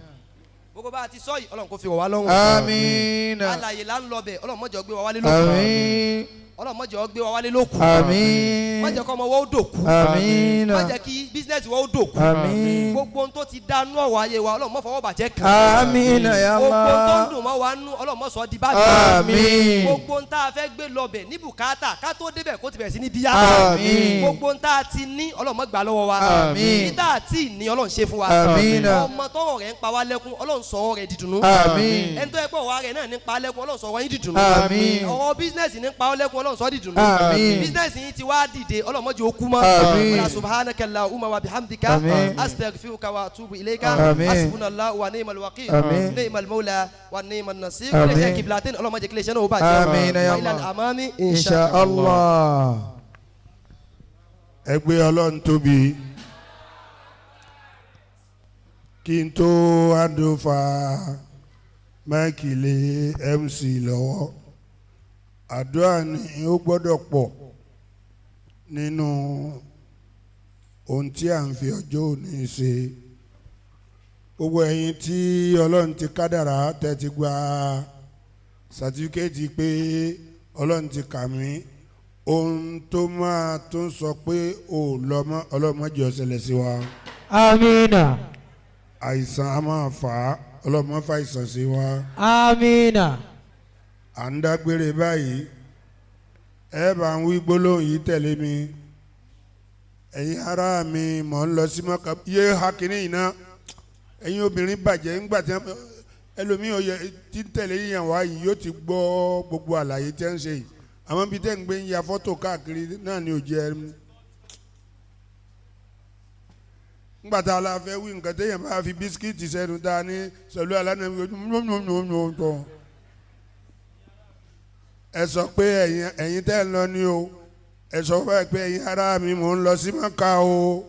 Gbogbo bá a ti sọ yìí, Ọlọ́run kó fi rọ̀ wá lọ́rùn. Àmín. Alàyè là ń lọ bẹ̀, Ọlọ́run mọ́jọ gbé wa wálé lókun. Àmín. Ọlọ́run má jẹ́ ó gbé wa wálé lókù. Àmín. Má jẹ́ kọ́ ọmọ wa ó dòkú. Àmín. Má jẹ́ kí business wa ó dòkú. Àmín. Gbogbo ohun tó ti dánú ọ̀wọ́ ayé wa, Ọlọ́run má fọwọ́ bàjẹ́ kàn. Àmín ya Gbogbo ohun tó ń Allah. dùn mọ́ wa nú, Ọlọ́run má sọ ọ́ di bá. Àmín. Gbogbo ohun tá a fẹ́ gbé lọbẹ̀ ní bùkátà, ká tó débẹ̀ kó ti bẹ̀rẹ̀ sí ní bíyà. Àmín. Gbogbo ohun tá a ti ní, Ọlọ́run má gbà lọ́wọ́ wa. Àmín. Ní tá a ti ní, Ọlọ́run ṣe fún wa. Àmín. Ọmọ tọwọ́ rẹ̀ ń pa wá lẹ́kún, Ọlọ́run sọ ọwọ́ rẹ̀ dìdùnnú. Àmín. Ẹni tó yẹ pé ọwọ́ rẹ̀ náà ní pa lẹ́kún, Ọlọ́run sọ ọwọ́ yín dìdùnnú. Àmín. Ọwọ́ business ní pa ọ́ lẹ́kún, Ọlọ́run sọ dìdùnnú. Àmín. Business yín ti wá dìde, Ọlọ́run má jẹ́ ó kú mọ́. Àmín. Wala subhanaka Allahumma wa bihamdika. Àmín. Astaghfiruka wa atubu ilayka. Àmín. Hasbunallahu wa ni'mal wakil. Àmín. Ni'mal mawla wa ni'man nasir. Àmín. Iléeṣẹ́ Kiblatin, Ọlọ́run má jẹ́ kí iléeṣẹ́ náà ó bàjẹ́. Àmín ya Wa ilal Allah. amami. Insha Allah. Ẹgbẹ́ Ọlọ́run tóbi. Kí n tó àdófà máìkì lé MC lọ́wọ́, àdúrà ni ó gbọ́dọ̀ pọ̀ nínú ohun tí à ń fi ọjọ́ òní ṣe. Gbogbo ẹ̀yin tí Ọlọ́run ti kádàrá tẹ́ ti gba sàtífíkẹ́ẹ̀tì pé Ọlọ́run ti kà mí, ohun tó máa tún sọ pé ò lọ mọ́, Ọlọ́run má jẹ́ ó ṣẹlẹ̀ sí wa. Amina. Àìsàn a máa fà á, Ọlọ́run má fa àìsàn sí wa. Amina. À ń dágbére báyìí, ẹ bá ń wí gbólóhùn yìí tẹ̀lé mi. Ẹ̀yin ará mi, mò ń lọ sí Mọ́kà. Yé ha kínní yìí ná. Ẹ̀yin obìnrin bàjẹ́ ńgbà tí ẹlòmíì ò yẹ tí ń tẹ̀lé yíyan wá yìí yóò ti gbọ́ gbogbo àlàyé tí ń ṣe yìí. Àwọn ibi tẹ́ ń gbé ń ya fọ́tò káàkiri náà ni ò jẹ́ ńgbà tá a la fẹ́ wí nǹkan téèyàn bá fi bisikíìtì sẹ́nu tá a ní sọ̀lú alánàbí ojú. Ẹ sọ pé ẹ̀yin tẹ́ ń lọ ní o. Ẹ sọ fún ẹ pé ẹ̀yin ará mi, mò ń lọ sí Mọ́kà o.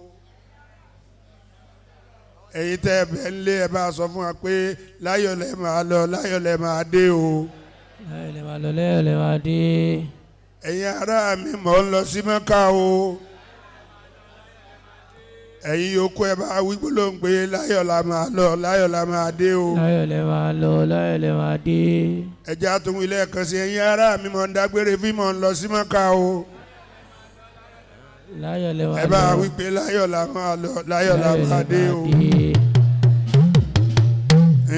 Ẹ̀yin tẹ́ ẹ bẹ̀ ń lé, ẹ bá sọ fún wa pé láyọ̀ lẹ máa lọ, láyọ̀ lẹ máa dé o. Láyọ̀ lẹ máa lọ, láyọ̀ lẹ máa dé. Ẹ̀yin ará mi, mò ń lọ sí Mọ́kà o. Ẹ̀yin yòókù, ẹ bá wí gbólóhùn pé láyọ̀ la máa lọ, láyọ̀ la máa dé o. Láyọ̀ lẹ máa lọ, láyọ̀ lẹ máa dé. Ẹjẹ́ àtúnwò ilé ẹ̀kan sí. Ẹ̀yin ará mi, mò ń dágbére fí mò ń lọ sí Mọ́kà o. Láyọ̀ lẹ máa Ẹ lọ. bá wí pé láyọ̀ la máa lọ, láyọ̀ la máa dé o.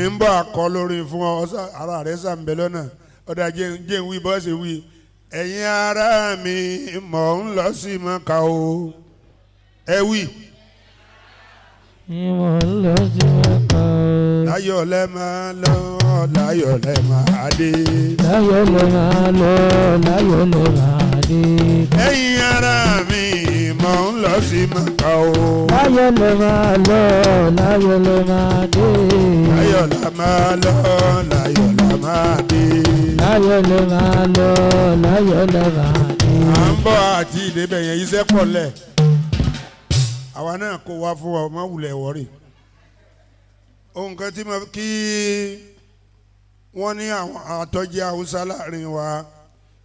Ń bọ̀ akọ lórí fún ọ ara rẹ̀ sàǹbẹ̀ lọ́nà ọ̀dà jẹ́ ń wí bọ́ ṣe wí. Ẹ̀yin ará mi, mò ń lọ sí Mọ́kà o. Ẹ wí. Ìmọ̀ ń lọ sí Mọ́kà o. Láyọ̀ lẹ máa lọ, láyọ̀ lẹ máa dé. Láyọ̀ lẹ máa lọ, láyọ̀ lẹ máa dé. Ẹ̀yin ará mi, mò ń lọ sí Mọ́kà o. Láyọ̀ lẹ máa lọ, láyọ̀ lẹ máa dé. Láyọ̀ la máa lọ, láyọ̀ la máa dé. Láyọ̀ lẹ máa lọ, láyọ̀ lẹ máa dé. À ń bọ̀ àti ìdébẹ̀ yẹn, iṣẹ́ pọ̀ lẹ̀. Àwa náà kó wá fún wa, ọmọ wulẹ̀ wọ́rì. Ohun kan tí mo kí wọ́n ní, àwọn àtọ́jú Haúsá láàrin wa,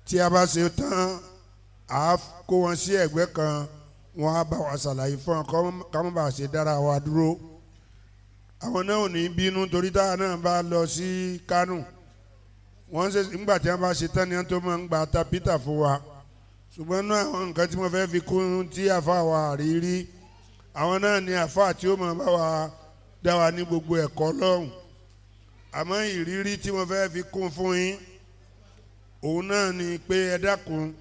tí a bá ṣe tán, à á kó wọn sí ẹ̀gbẹ́ kan, wọ́n á bá wa ṣàlàyé fún wọn ká má bàa ṣe dára wa dúró. Àwọn náà ò ní bínú torí táwa náà bá lọ sí Kánò, wọ́n ṣe nígbà tí wọ́n bá ṣe tán ni wọ́n tó máa ń gba tapita fún wa. Ṣùgbọ́n náà, àwọn nǹkan tí mo fẹ́ fi kún tí àfa wa rí, àwọn náà ni àfa tí ó máa bá wa dá wa ní gbogbo ẹ̀kọ́ lọ́hùn. Àmọ́ ìrírí tí mo fẹ́ fi kún fún yín, òun náà ni pé ẹ dákun,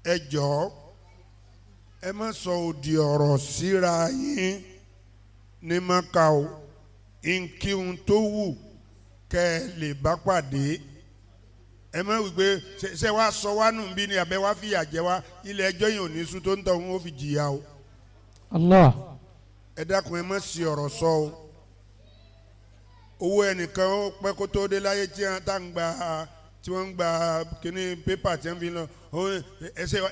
ẹ jọ̀ọ́, ẹ má sọ òdì ọ̀rọ̀ síra yín ní Mọ́kà o. Nkíhun tó wù kẹ́ ẹ lè bá pàdé, ẹ má wí pé ṣe wá sọ wá nù bí ni àbẹ wá fìyà jẹ wá. Ilé ẹjọ́ yìí ò ní sùn tó ń tọ̀ ń ó fi jìyà o. Allah. Ẹ dákun, ẹ má sì ọ̀rọ̀ sọ o. Owó ẹnìkan ó pẹ́ kó tó dé láyé tí wọ́n tá ń gba, tí wọ́n ń gba kíní pépà tí wọ́n fi lọ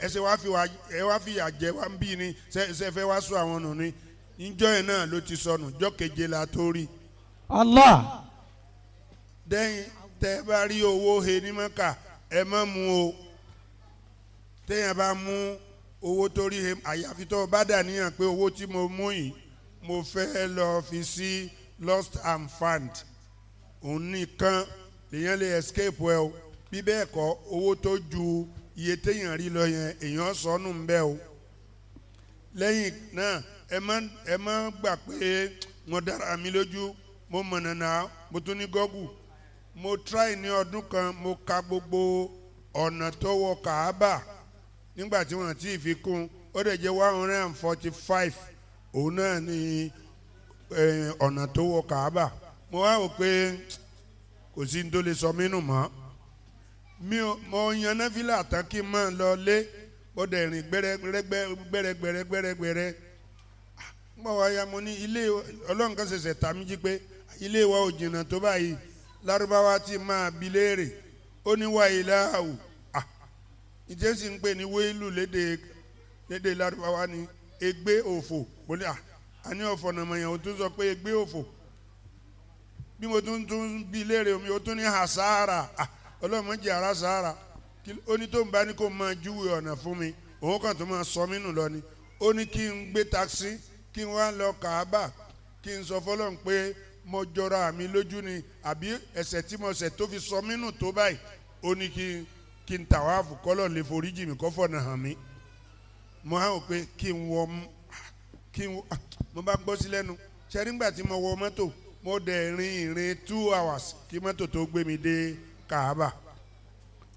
ẹsẹ̀ wá fi wá, ẹ wá fìyà jẹ wá ń bí ni ṣe fẹ́ wá sọ àwọn nù ni. Níjọ́ yẹn náà ló ti sọnù, jọ́ keje la tó rí. Allah. Dẹ́yìn tẹ́ ẹ bá rí owó he ní Mọ́kà, ẹ má mú o. Téèyàn bá mú owó tó rí he, àyàfi tó o bá dà níyàn pé owó tí mo mú yìí, mo fẹ́ lọ fi sí lost and found, òun nìkan lèyàn lè escape ẹ o. Bí bẹ́ẹ̀ kọ́, owó tó ju iye téèyàn rí lọ yẹn, èèyàn sọnù ń bẹ́ o. Lẹ́yìn náà, ẹ má gbà pé mo dára mi lójú, mo mọ̀nà náà, mo tún ní Google. Mo try ní ọdún kan, mo ka gbogbo ọ̀nà tó wọ Kàábà nígbà tí wọ́n ti fi kún, ó dẹ̀ jẹ́ 145. Òun náà ni ọ̀nà tó wọ Kàábà. Mo wá wò pé kò sí ní tó lè sọ mí nù mọ́. Mi ò mo yan náfìlà tán kí n máa lọ lé, mo dẹ̀ rìn gbẹ́rẹ́gbẹ́rẹ́ gbẹ́rẹ́gbẹ́rẹ́ gbẹ́rẹ́gbẹ́rẹ́. Ngbà wá ya, mo ní ilé Ọlọ́run kan ṣẹ̀ṣẹ̀ ta mí jí pé ilé wa ò jìnnà tó báyìí. Lárúbáwá tí máa bi léèrè, ó ní wá ìlàhù. Ìjẹ́ sì ń pè ní wéèlù lédè Lárúbáwá ní ègbé, òfò. Mo ní àní ọ̀fọ̀ nàmọ̀yàn, ó tún sọ pé ègbé, òfò. Bí mo tún tún bi léèrè omi, ó tún ní hasara. Ọlọ́run má jẹ́ ara sahara. Ó ní tó ń bá ní kó máa júwe ọ̀nà fún mi, òun kàn tó máa sọ mí nù lọ ni. Ó ní kí n gbé taxi, kí n wá lọ Kàábà, kí n sọ fọlọ́run pé mo jọra mi lójú ni, àbí ẹ̀ṣẹ̀ tí mo ṣẹ̀ tó fi sọ mí nù tó báyìí. Ó ní kí n tàwáàfù, kọ́lọ̀ lè foríjì mi, kó fọ̀nà hàn mí. Mo á wò pé kí n wọ kí n mo bá gbọ́ sí lẹ́nu ṣe. Nígbà tí mo wọ mọ́tò, mo dẹ̀ rin ìrìn 2 hours kí mọ́tò tó gbé mi dé Kàábà.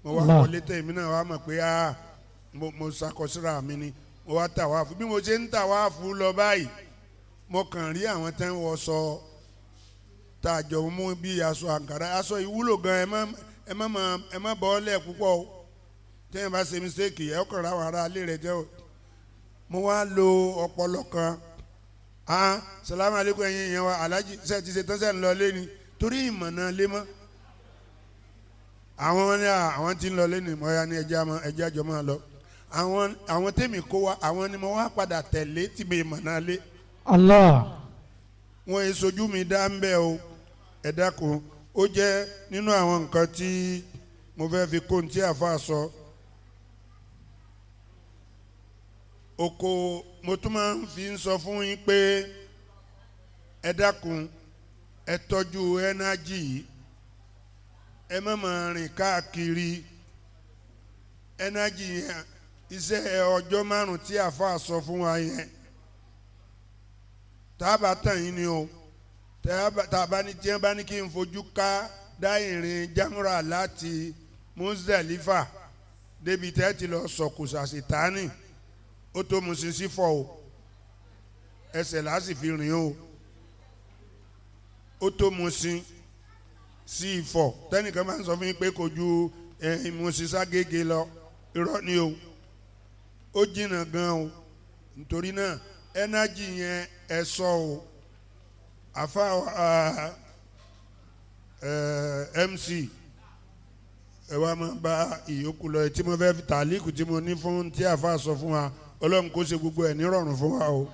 Mo wá Allah. wọlé tẹ̀, èmi náà wá mọ̀ pé mo ṣàkọsíra mi ni. Mo wá tàwáàfù. Bí mo ṣe ń tàwáàfù lọ báyìí, mo kàn rí àwọn tẹ́ ń wọṣọ tá a jọ mú bí aṣọ àǹkárá. Aṣọ ìwúlò gan. Ẹ má bọ́ ọ́lẹ̀ púpọ̀ o. Téèyàn bá ṣe mistake, ẹ kàn ra àwọn ará ilé rẹ jẹ́ o. Mo wá lo ọpọlọ kan. Salamu aleykum, ẹ̀yin yẹn wa, alhaji ṣe ti ṣe tán, ṣe ń lọ lé ni? Torí ìmọ̀nà lé mọ́ àwọn ní àwọn tí ń lọ lé ni. Mo ya ní ẹjẹ́ àjọ máa lọ. Àwọn tèmi kó wa, àwọn ni mo wá padà tẹ̀lé tí mi ìmọ̀nà lé. Allah. Wọn yìí sojú mi dá ń bẹ́ o. Ẹ dákun, ó jẹ́ nínú àwọn nǹkan tí mo fẹ́ fi kó ní tí àfa sọ. Oko mo tún máa ń fi ń sọ fún yín pé ẹ dákun, ẹ tọ́jú ẹ́nájì yìí, ẹ má máa rìn káàkiri. Ẹ́nájì yẹn, iṣẹ́ ọjọ́ 5 tí àfa sọ fún wa yẹn, tá a bá tàn yín ni o. Tá a bá ní tí wọ́n bá ní kí n fojú ká dá ìrìn jámúra láti Muzdalifa débi tẹ́ ti lọ sọ̀kò sàṣetánì, ó tó mu sin sí fọ́ o. Ẹsẹ̀ là á sì fi rìn o. Ó tó mu sin sí ìfọ̀. Tẹ́nìkan máa ń sọ fún yín pé kò ju mu sin ságége lọ, irọ́ ni o, ó jìnnà gan o. Nítorí náà, ẹnájì yẹn, ẹ sọ o. Àfa MC, ẹ wá máa bá ìyókù lọ tí mo fẹ́ fi tàlíkù tí mo ní fún tí àfa sọ fún wa. Ọlọ́run kó ṣe gbogbo ẹ̀ nírọ̀rùn fún wa o.